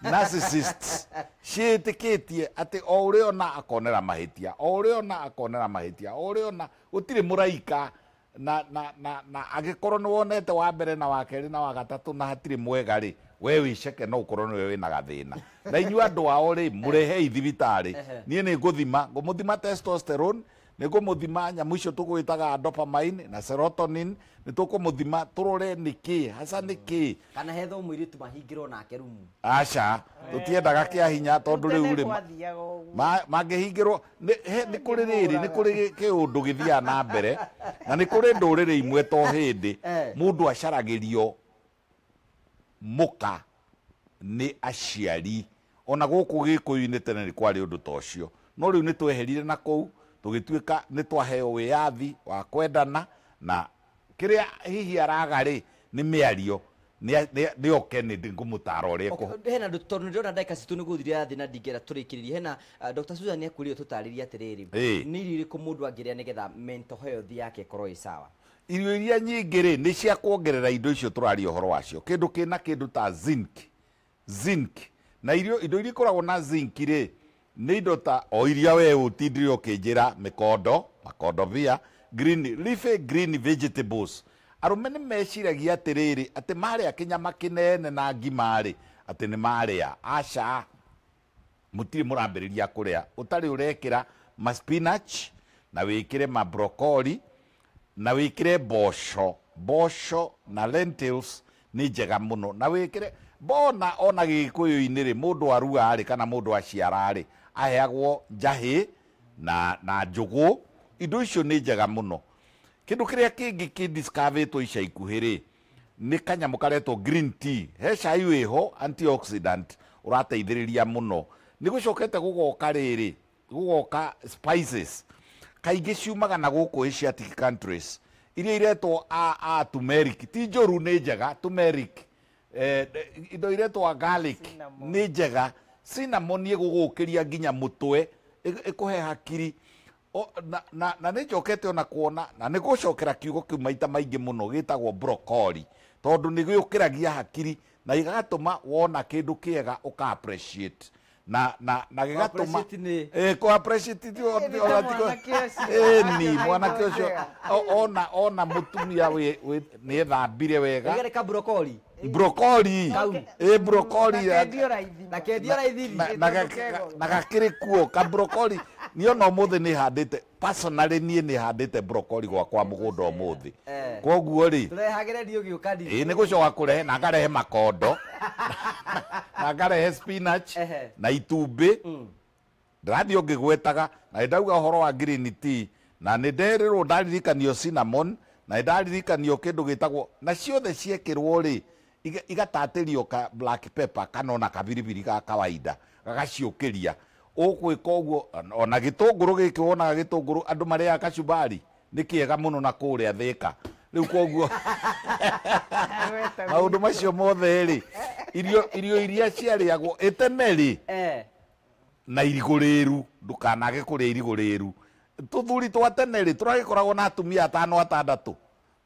narcissists ciĩtĩkĩtie atĩ o ũrĩa ona akonera mahĩtia, o ũrĩa ona akonera mahĩtia, o ũrĩa ona gũtirĩ mũraika na na na na agĩkorwo nĩ wonete wa mbere na wa kerĩ na wa gatatũ na hatirĩ mwega rĩ, we wĩceke no ũkorwo nĩwe wĩna gathĩna. Na inyuĩ andũ ao rĩ mũrehei thibitarĩ, niĩ nĩ ngũthima, ngũmũthima testosterone, nĩ ngũmũthima nyamũ icio tũgwĩtaga dopamine na serotonin, nĩ tũkũmũthima tũrore nĩkĩ hasa nĩkĩ, kana hetho mũirĩtu mahingĩrwo nake rumu. Aca tũtiendaga kĩa hinya tondũ rĩu rĩ mangĩhingĩrwo nĩ kũrĩ rĩrĩ nĩ kũrĩ kĩũndũ gĩthiaga na mbere na nĩ kũrĩ ndũrĩrĩ imwe to hĩndĩ mũndũ acaragĩrio mũka nĩ aciari. Ona gũkũ Gĩkũyũ-inĩ tene nĩ kwarĩ ũndũ ta ũcio, no rĩu nĩ tweherire na kũu tũgĩtuĩka nĩ twaheo wĩyathi wa kwendana, na kĩrĩa hihi araga rĩ nĩ mĩario nĩ oke nĩ ngũmũtara ũrĩa ekũ. Hena tondũ ndĩrona ndagĩka citũ nĩ gũthirĩra thĩ na ndingĩenda tũrĩkĩrĩrie. Hena Dr. Susan nĩekwĩrire tũtarĩrie atĩrĩrĩ, nĩ irio irĩkũ mũndũ angĩrĩa nĩgetha mental health yake ĩkorwo ĩ sawa? Irio iria nyingĩ rĩ nĩ cia kuongerera indo icio tũraria ũhoro wacio, kĩndũ kĩna kĩndũ ta zinc na irio indo iria ikoragwo na zinc rĩ nĩ indo ta o iria we ũtindire ũkĩnjĩra mĩkondo, makondobia, green leafy green vegetables. Arũme nĩ meciragia atĩrĩrĩ atĩ marĩa kĩnyama kĩnene na ngima rĩ atĩ nĩ marĩa. Aca, mũtirĩ mũrambĩrĩria kũrĩa ũtarĩ ũrekĩra ma spinach na wĩkĩre ma broccoli na wĩkĩre mboco na lentils nĩ njega mũno, na wĩkĩre bona ona Gĩkũyũ-inĩ rĩ mũndũ aruga rĩ kana mũndũ aciara rĩ aheagwo njahĩ na njũgũ. Indo icio nĩ njega mũno. Kĩndũ kĩrĩa kĩngĩ kĩdiscoverĩtwo ica ikuhĩ rĩ nĩ kanyamũ karetwo green tea. He cai wĩho antioxidant ũrateithĩrĩria mũno. Nĩ gũcokete gũgoka rĩrĩ gũgoka spices kaingĩ ciumaga na gũkũ Asiatic countries iria iretwo a turmeric, ti njũru nĩ njega. Turmeric Indo iretwa garlic nĩ njega. Cinnamon ĩgũgũkĩria nginya mũtwe, ĩkũhe hakiri. Na nĩ njokete ona kuona na nĩ gũcokera kiugo kĩu maita maingĩ mũno gĩtagwo broccoli, tondũ nĩ gĩũkĩragia hakiri na igatũma wona kĩndũ kĩega ũka appreciate na gĩgatũma ko appreciate ti ona ti ni mwanake ũcio ona mũtumia nĩ ethambire wega. Nĩ broccoli broccoli na kendio raithi na gakĩrĩ kuo ka broccoli. Niĩ ona ũmũthĩ nĩ handĩte personally, niĩ nĩ handĩte broccoli gwakwa mũgũnda ũmũthĩ. Koguo rĩ tũrehagĩre ndiũ gĩũka ndi nĩ gũcoka kũrehe na ngarehe makondo na ngarehe spinach na itumbĩ. Ndĩrathiĩ o ngĩgwetaga na nĩndauga ũhoro wa green tea na nĩ nderĩrwo ndaririkanio cinnamon na nĩ ndaririkanio kĩndũ gĩtagwo na ciothe ciekĩrwo rĩ igatatĩrio ka black pepper kana ona kabiribiri ga kawaida gagaciũkĩria. Ũgwĩka ũguo ona gĩtũngũrũ gĩkĩ wonaga gĩtũngũrũ andũ marĩaga kachumbari nĩ kĩega mũno na kũrĩa Thĩka. Rĩu koguo maũndũ macio mothe rĩ irio iria ciarĩagwo ĩtene rĩ na irigũ rĩru, ndũkanage kũrĩa irigũ rĩru. Tũthuri twa tene rĩ tũragĩkoragwo na atumia atano atandatũ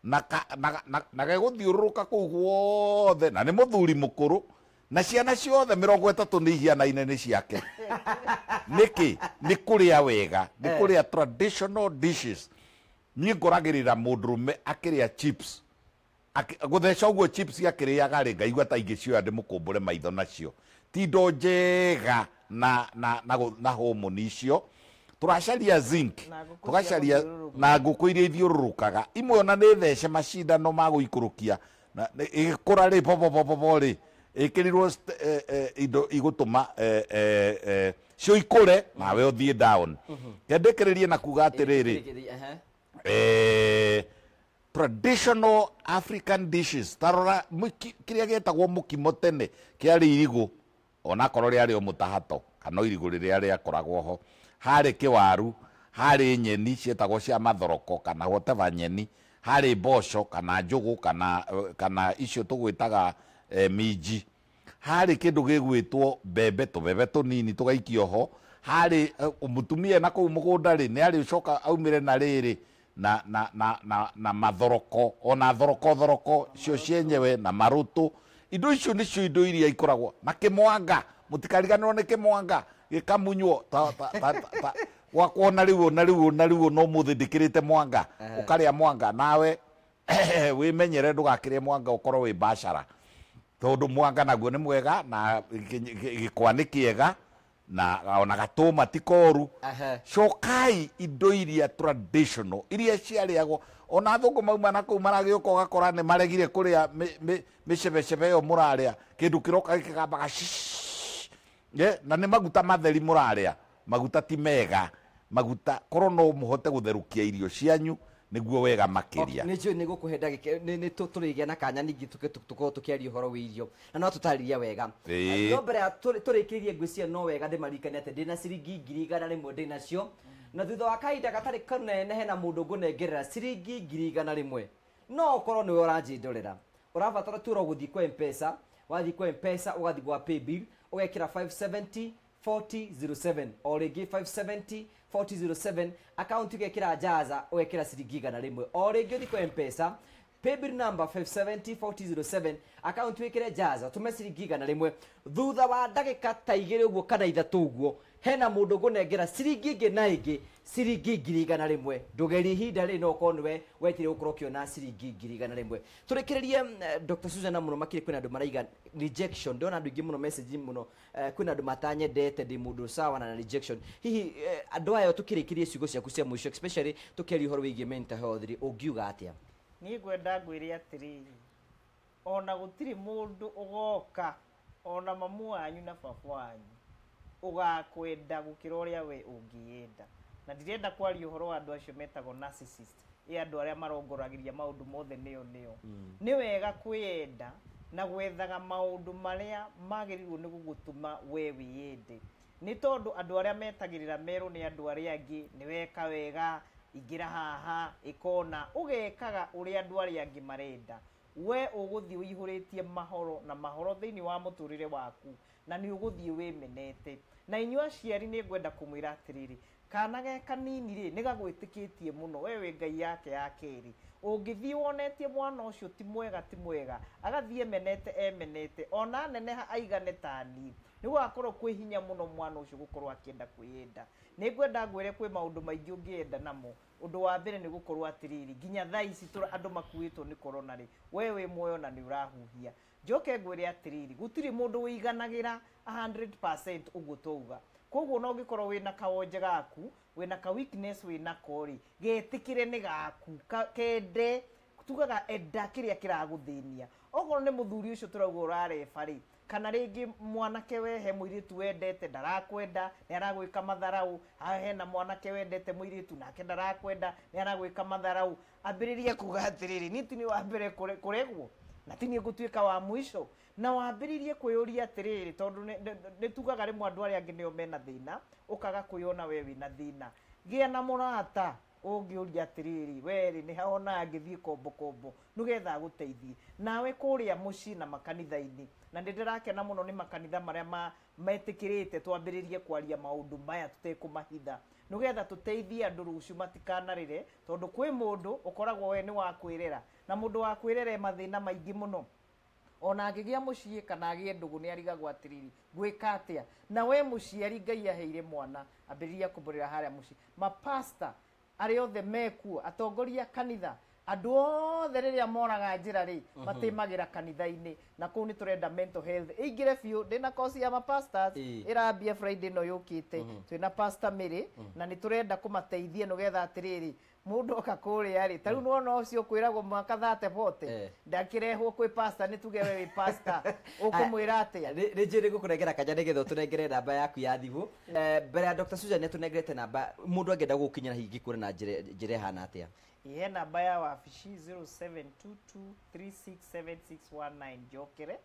na gegũthiũrũrũka kũu guothe na nĩ mũthuri mũkũrũ na ciana ciothe 30 nĩ ihianaine nĩ ciake. Nĩkĩ? Nĩ kũrĩa wega, nĩ kũrĩa traditional dishes. Niĩ ngoragĩrĩra mũndũrũme akĩrĩa chips, gũtheca ũguo chips akĩrĩaga rĩ ngaigua ta ingĩcioya ndĩmũkũmbũre maitho nacio. Ti indo njega na homoni icio. Tũracaria zinc, tũgacaria na ngũkũ iria ithiũrũrũkaga imwe ona nĩ thece macindano ma gũikũrũkia na ĩgĩkũra rĩ bobobobobo rĩ ĩkĩrirwo indo igũtũma cio ikũre nawe ũthiĩ down. Kendĩkĩrĩrie na kuga atĩrĩrĩ, traditional African dishes tarora kĩrĩa gĩetagwo mũkimo tene kĩarĩ irigũ onakorwo rĩarĩ o mũtahato kana irigũ rĩrĩa rĩakoragwo ho, harĩ kĩwaru, harĩ nyeni cietagwo cia mathoroko kana whatever nyeni, harĩ mboco kana njũgũ kana icio tũgwĩtaga minji, harĩ kĩndũ gĩgwĩtwo mbembe, tũbebe tũnini tũgaikio ho, harĩ mũtumia na kũu mũgũnda rĩ nĩ arĩcoka aumĩre na rĩrĩ na mathoroko ona thoroko cio cienyewe na marũtũ. Indo icio nĩcio indo iria ikoragwo na kĩmwanga. Mũtikariganĩrwo nĩ kĩmwanga gĩkamunywo ta gwakwa ona rĩu ona rĩu ona rĩu no mũthĩ ndĩkĩrĩte mwanga. Ũkarĩa mwanga nawe wĩmenyere ndũgakĩrĩe mwanga ũkorwo wĩ bacara, tondũ mwanga naguo nĩ mwega na gĩkwa nĩ kĩega na ona gatũma ti koru. Cokai indo iria traditional iria ciarĩagwo ona athũngũ mauma na kũu maragĩũka ũgakora nĩ maregire kũrĩa mĩcebecebe ĩyo mũrarĩa, kĩndũ kĩroka gĩkĩgambaga na nĩ maguta matheri mũrarĩa. Maguta ti mega, maguta korwo no mũhote gũtherũkia irio cianyu nĩguo wega makĩria. Nĩ njũĩ nĩ gũkũhe ndagĩka nĩ tũrĩgĩa na kanya ningĩ tũkorwo tũkĩaria ũhoro wa irio na no tũtarĩria wega. No mbere ya tũrĩkĩrie ngwĩciria no wega ndĩmaririkane atĩ ndĩna ciringi 100,000 ndĩnacio, na thutha wa kahinda gatarĩ kanene hena mũndũ ngũnengerera ciringi 100,000. No ũkorwo nĩwe ũranjĩndorera, ũrabatara tu oro gũthiĩ kwa M-Pesa, wathiĩ kwa M-Pesa ũgathiĩ gwa paybill ũgekĩra 570 4007 o rĩngĩ 570 4007 account ũgekĩra Jaza ũgekĩra ciringi 100. O rĩngĩ ũthiĩ kwa M-Pesa paybill number 570 4007 account wĩkĩre Jaza ũtũme ciringi 100. Thutha wa ndagĩka ta 2 ũguo kana 3 ũguo hena mũndũ ngũnengera ciringi ĩngĩ na ĩngĩ ciringi 100,000. Ndũgerie ihinda rĩrĩ no ũkorwo nĩwe wetirĩ gũkorwo ũkĩona ciringi 100,000. Tũrĩkĩrĩrie Dr. Susan mũno makĩria kwĩna andũ maraiga rejection. Ndĩrona andũ aingĩ mũno message mũno, kwĩna andũ matanyendete ndĩ mũndũ sawa na rejection. Hihi andũ aya tũkĩrĩkĩrie ciugo ciaku cia mũico especially tũkĩaria ũhoro wĩgiĩ mental health rĩ, ũngiuga atĩa? Niĩ ngwenda ngwĩre atĩrĩrĩ, ona gũtirĩ mũndũ ũgoka ona mamu wanyu na baba wanyu ũgakwenda gũkĩra ũrĩa we ũngĩenda. Na ndirenda kwaria ũhoro wa andũ acio metagwo narcissist, ĩ andũ arĩa marongoragĩria maũndũ mothe nĩo nĩo. Nĩ wega kwĩyenda na gwethaga maũndũ marĩa magĩrĩirwo nĩ gũgũtũma we wĩyende, nĩ tondũ andũ arĩa metagĩrĩra merwo nĩ andũ arĩa angĩ nĩ weka wega, ingĩra haha, ĩkona, ũgekaga ũrĩa andũ arĩa angĩ marenda. We ũgũthiĩ ũihũrĩtie mahoro na mahoro thĩinĩ wa mũtũrĩre waku, na nĩ ũgũthiĩ wĩmenete. Na inyuĩ aciari nĩ ngwenda kũmwĩra atĩrĩrĩ, kana ge kanini rĩ, nĩ gagwĩtĩkĩtie mũno, we wĩ Ngai yake ya kerĩ. Ũngĩthiĩ wonetie mwana ũcio ti mwega ti mwega, agathiĩ emenete emenete, ona aneneha aigane ta niĩ, nĩ gũgakorwo kwĩ hinya mũno mwana ũcio gũkorwo akĩenda kwĩyenda. Nĩ ngwenda ngwĩre kwĩ maũndũ maingĩ ũngĩenda namo. Ũndũ wa mbere nĩ gũkorwo atĩrĩrĩ, nginya thaa ici andũ makuĩtwo nĩ corona rĩ, we wĩ muoyo na nĩ ũrahuhia. Njoke ngwĩre atĩrĩrĩ, gũtirĩ mũndũ wĩiganagĩra 100% ũguo twauga. Koguo no ũngĩkorwo wĩna kawonje gaku, wĩna ka weakness wĩnako rĩ, getĩkĩre nĩ gaku, kende, tugaga enda kĩrĩa kĩragũthĩnia. Okorwo nĩ mũthuri ũcio tũrauga ũrareba rĩ, kana rĩngĩ mwanake we he mũirĩtu wendete ndarakwenda, nĩ aragwĩka matharau, haha hena mwanake wendete mũirĩtu nake ndarakwenda, nĩ aragwĩka matharau, ambĩrĩria kuga atĩrĩrĩ, niĩ ti niĩ wa mbere kũregwo, na ti niĩ ngũtuĩka wa mũico. Na wambĩrĩrie kwĩyũria atĩrĩrĩ, tondũ nĩ tugaga rĩmwe andũ arĩa angĩ nĩo mena thĩna, ũkaga kwĩyona we wĩna thĩna. Gĩa na mũrata ũngĩũria atĩrĩrĩ, we rĩ, nĩ haonaga ngĩthiĩ kombo kombo, nĩgetha agũteithie. Nawe kũrĩa mũciĩ na makanitha-inĩ, na nĩ ndĩrakena mũno nĩ makanitha marĩa metĩkĩrĩte twambĩrĩrie kwaria maũndũ maya tũtekũmahitha, nĩgetha tũteithie andũ rũciũ matikanarĩre, tondũ kwĩ mũndũ ũkoragwo we nĩ wa kwĩrera, na mũndũ wa kwĩrera e mathĩna maingĩ mũno. Ona angĩgĩa mũciĩ kana agĩe ndũgũ nĩ arigagwo atĩrĩrĩ, ngwĩka atĩa? Na we mũciari Ngai aheire mwana, ambĩrĩria kũmũrera harĩa mũciĩ. Mapasta arĩa othe mekuo, atongoria kanitha, andũ othe rĩrĩa moraga njĩra rĩ, matĩmagĩra kanitha-inĩ. Na kũu nĩ tũrenda mental health ĩingĩre biũ. Ndĩna kosi ya mapastors ĩrambia Friday ĩno yũkĩte, twĩna Pastor Mary, na nĩ tũrenda kũmateithia nĩgetha atĩrĩrĩ, mũndũ oka kũrĩa rĩ, ta rĩu nĩwona ũcio ũkwĩragwo mwaka thate bote, ndakĩrehwo kwĩ pastor, nĩ tuge we wĩ pastor, ũkũmwĩra atĩa? Nĩ njĩrĩ ngũkũnengera kanya nĩgetha ũtũnengere namba yaku ya thimũ. Mbere ya Dr. Susan nĩatũnengerete namba, mũndũ angĩenda gũgũkinyĩra hihi ingĩkwĩra na njĩra ĩhana atĩa? He namba ya wabici 0722367619, njokere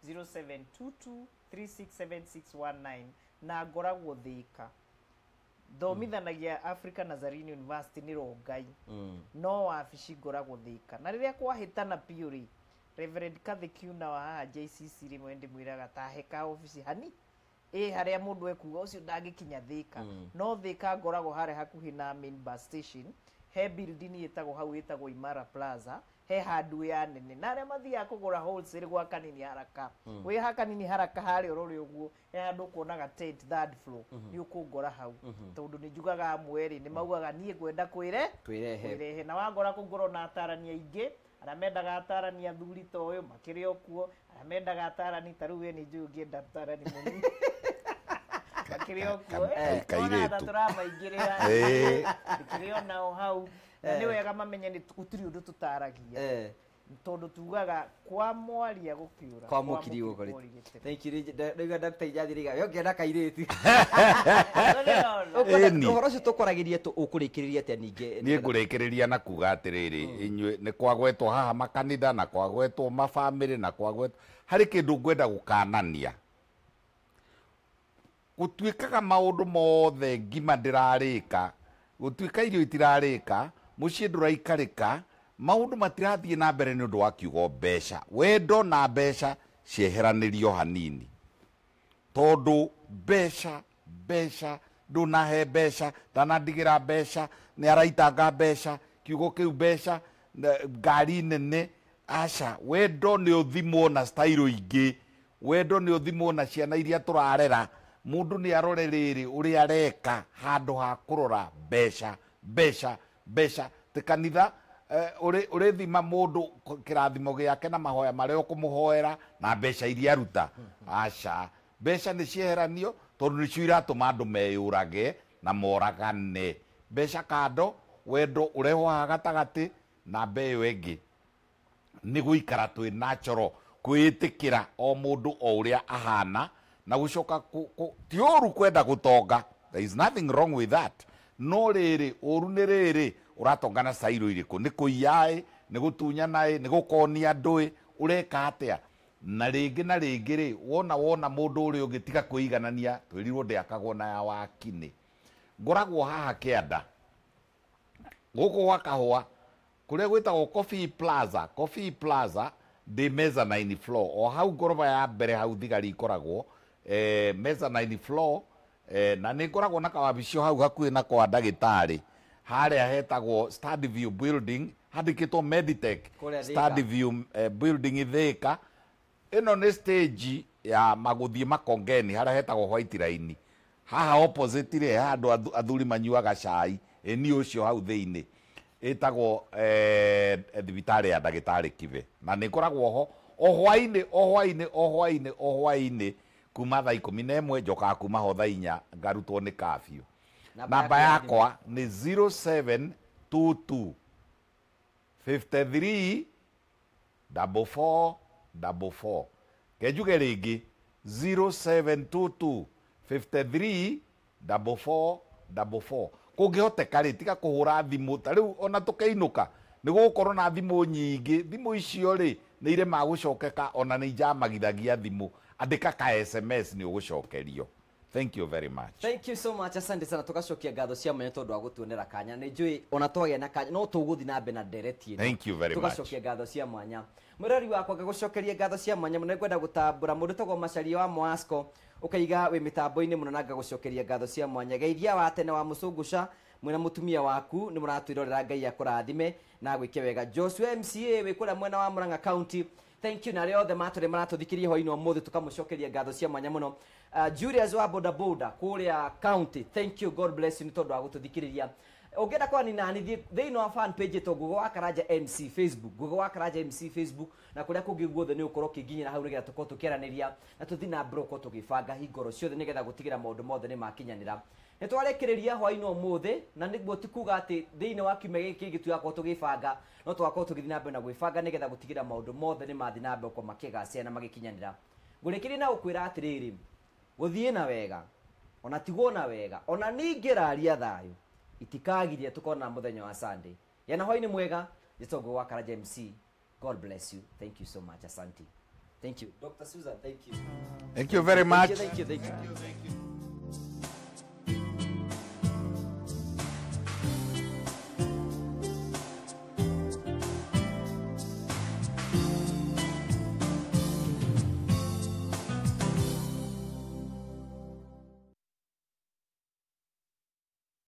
0722367619, na ngoragwo Thika. Thomithanagia Africa Nazarene University nĩ Rongai, no wabici ngoragwo Thika. Na rĩrĩa kwahĩtana biũ rĩ, Reverend Kathy Kiuna wa haha JCC rĩmwe ndĩmwĩraga tahe ka obici hani ĩ harĩa mũndũ ekuga ũcio ndangĩkinya Thika. No Thika ngoragwo harĩa hakuhĩ na main bus station, he building ĩtagwo hau ĩtagwo Imara Plaza, he handũ ya nene, na arĩa mathiaga kũgũra wholesale gwa Kanini Haraka, wĩ ha Kanini Haraka harĩa ũrore ũguo, he handũ ũkuonaga tent third floor, nĩ ũkũngora hau, tondũ nĩ njugaga amwe rĩ, nĩ maugaga niĩ ngwenda kwĩrehe. Na wangora kũu ngorwo na atarani aingĩ, arĩa mendaga atarani athuri ta ũyũ makĩrĩ o kuo, arĩa mendaga atarani ta rĩu we nĩ njũĩ ũngĩenda atarani mũnini makĩrĩ o kuo, ona tũramaingĩrĩra makĩrĩ o nao hau. Na nĩ wega mamenye nĩ gũtirĩ ũndũ tũtaragia, tondũ tugaga kwa mwaria gũkĩũra, kwa mũkiri gũkũrĩte. Thank you. Ndaigua Dr. Ijathi rĩga we ũngĩenda kairĩtu. Ũhoro ũcio tũkwaragĩria ũkũrĩkĩrĩria atĩa ningĩ? Niĩ ngũrĩkĩrĩria na kuga atĩrĩrĩ, inyuĩ nĩ kwagwetwo haha makanitha na kwagwetwo mabamĩrĩ na kwagwetwo, harĩ kĩndũ ngwenda gũkanania. Gũtuĩkaga maũndũ mothe ngima ndĩrarĩka, gũtuĩka irio itirarĩka, mũciĩ ndũraikarĩka, maũndũ matirathiĩ na mbere nĩ ũndũ wa kiugo mbeca. Wendo na mbeca cieheranĩrio hanini, tondũ mbeca mbeca ndũnahe mbeca, ndanandigĩra mbeca, nĩ araitanga mbeca, kiugo kĩu mbeca, ngari nene, aca. Wendo nĩ ũthimwo na style ingĩ, wendo nĩ ũthimwo na ciana iria tũrarera. Mũndũ nĩ arore rĩrĩ ũrĩa areka handũ ha kũrora mbeca mbeca mbeca. Ti kanitha ũrĩthima mũndũ kĩrathimo gĩake na mahoya marĩa ũkũmũhoera na mbeca iria aruta. Aca, mbeca nĩ cieheranio tondũ nĩcio iratũma andũ meyũrage na moragane. Mbeca kando, wendo ũrehwo haha gatagatĩ, na mbe ĩyo ĩngĩ nĩ gũikara twĩ natural, kwĩĩtĩkĩra o mũndũ o ũrĩa ahana, na gũcoka ti ũru kwenda gũtonga, there is nothing wrong with that. No rĩrĩ, ũru nĩ rĩrĩ, ũratonga na cairo irĩkũ? Nĩ kũiya ĩ, nĩ gũtunyana ĩ, nĩ gũkonia andũ ĩ, ũreka atĩa? Na rĩngĩ na rĩngĩ rĩ, wona mũndũ ũrĩa ũngĩ tiga kwĩiganania, twĩrirwo ndĩakagwo na ya wakinĩ. Ngoragwo haha kĩanda gũkũ gwa kahũa kũrĩa gwĩtagwo Coffee Plaza. Coffee Plaza Ndĩ mezzanine floor o hau ngoroba ya mbere hau thigari ikoragwo, mezzanine floor, na nĩ ngoragwo na kawabicio hau hakuhĩ na kwa ndagĩtarĩ harĩa hetagwo Study View Building, handĩkĩtwo Meditech. Kũrĩa Thika. Study View Building Thika. Ĩno nĩ stage ya magũthiĩ Makongeni harĩa hetagwo White Line. Haha opposite rĩ, handũ athuri manyuaga cai, ĩ niĩ ũcio hau thĩinĩ ĩtagwo thibitarĩ ya ndagĩtarĩ Kibe, na nĩ ngoragwo ho o hwainĩ o hwainĩ o hwainĩ o hwainĩ kuma thaa 11, njokaga kuma ho thaa 4 ngarutwo nĩ kafyu. Namba yakwa nĩ 0722 53 44 44. Kenjuge rĩngĩ, 0722 53 44 44. Kũngĩhoteka rĩ, tiga kũhũra thimũ ta rĩu ona tũkĩinũka nĩ gũgũkorwo na thimũ nyingĩ. Thimũ icio rĩ, nĩ iremaga gũcokeka, ona nĩ ijamagithagia thimũ. Andĩka ka SMS nĩ ũgũcokerio. Thank you very much. Thank you so much, asante sana. Tugacokia ngatho cia mwanya tondu wa gutuonera kanya. Nĩ njũĩ ona twagĩa na kanya no tũgũthiĩ na mbere na ndereti ĩno. Thank you very much. Tugacokia ngatho cia mwanya. Mwĩrori wakwa, ngagũcokeria ngatho cia mwanya mũno. Ngwenda gũtambũra mũndũ tagwo Macaria wa Moasco, ũkaiga wĩ mĩtambo-inĩ mũno, na ngagũcokeria ngatho cia mwanya. Geithia wa tene wa Mũcũngũca mwĩna mũtumia waku nĩ mũratwĩrorera, Ngai akũrathime na agwĩke wega. Joshua MCA wĩ kũrĩa mwena wa Murang'a County, thank you. Na arĩa othe matũrĩ maratũthikĩria hwainĩ wa ũmũthĩ, tũkamũcokeria ngatho cia mwanya mũno. Julius wa boda boda kũrĩa county, thank you, God bless you nĩ tondũ wa gũtũthikĩrĩria. Ũngĩenda kwani nani, thiĩ thĩinĩ wa fan page ĩtwo Ngugo wa Karanja MC Facebook, Ngugo wa Karanja MC Facebook, na kũrĩa kũngĩ guothe nĩ ũkorwo ũkĩnginyĩra hau nĩgetha tũkorwo tũkĩaranĩria na tũthiĩ na mbere ũkorwo tũgĩbanga hingoro ciothe nĩgetha gũtigĩra maũndũ mothe nĩ makinyanĩra. Nĩ twarĩkĩrĩria hwainĩ ũmũthĩ, na nĩguo ti kuga atĩ thĩinĩ wa kiumia gĩkĩ kĩngĩ tũgakorwo tũgĩbanga, no tũgakorwo tũgĩthiĩ na mbere na gwĩbanga nĩgetha gũtigĩra maũndũ mothe nĩ mathiĩ na mbere gũkorwo makĩgacĩra na magĩkinyanĩra. Ngũrĩkĩria na gũkwĩra atĩrĩrĩ, gũthiĩ na wega ona tigwo na wega ona ningĩ raria thayũ itikagirie tukona muthenya wa Sunday. Yana hwainĩ mwega. Njĩtwo wa Karanja MC. God bless you. Thank you so much. Asante. Thank you, Dr. Susan. Thank you. Thank you very much. Thank you, thank you, thank you.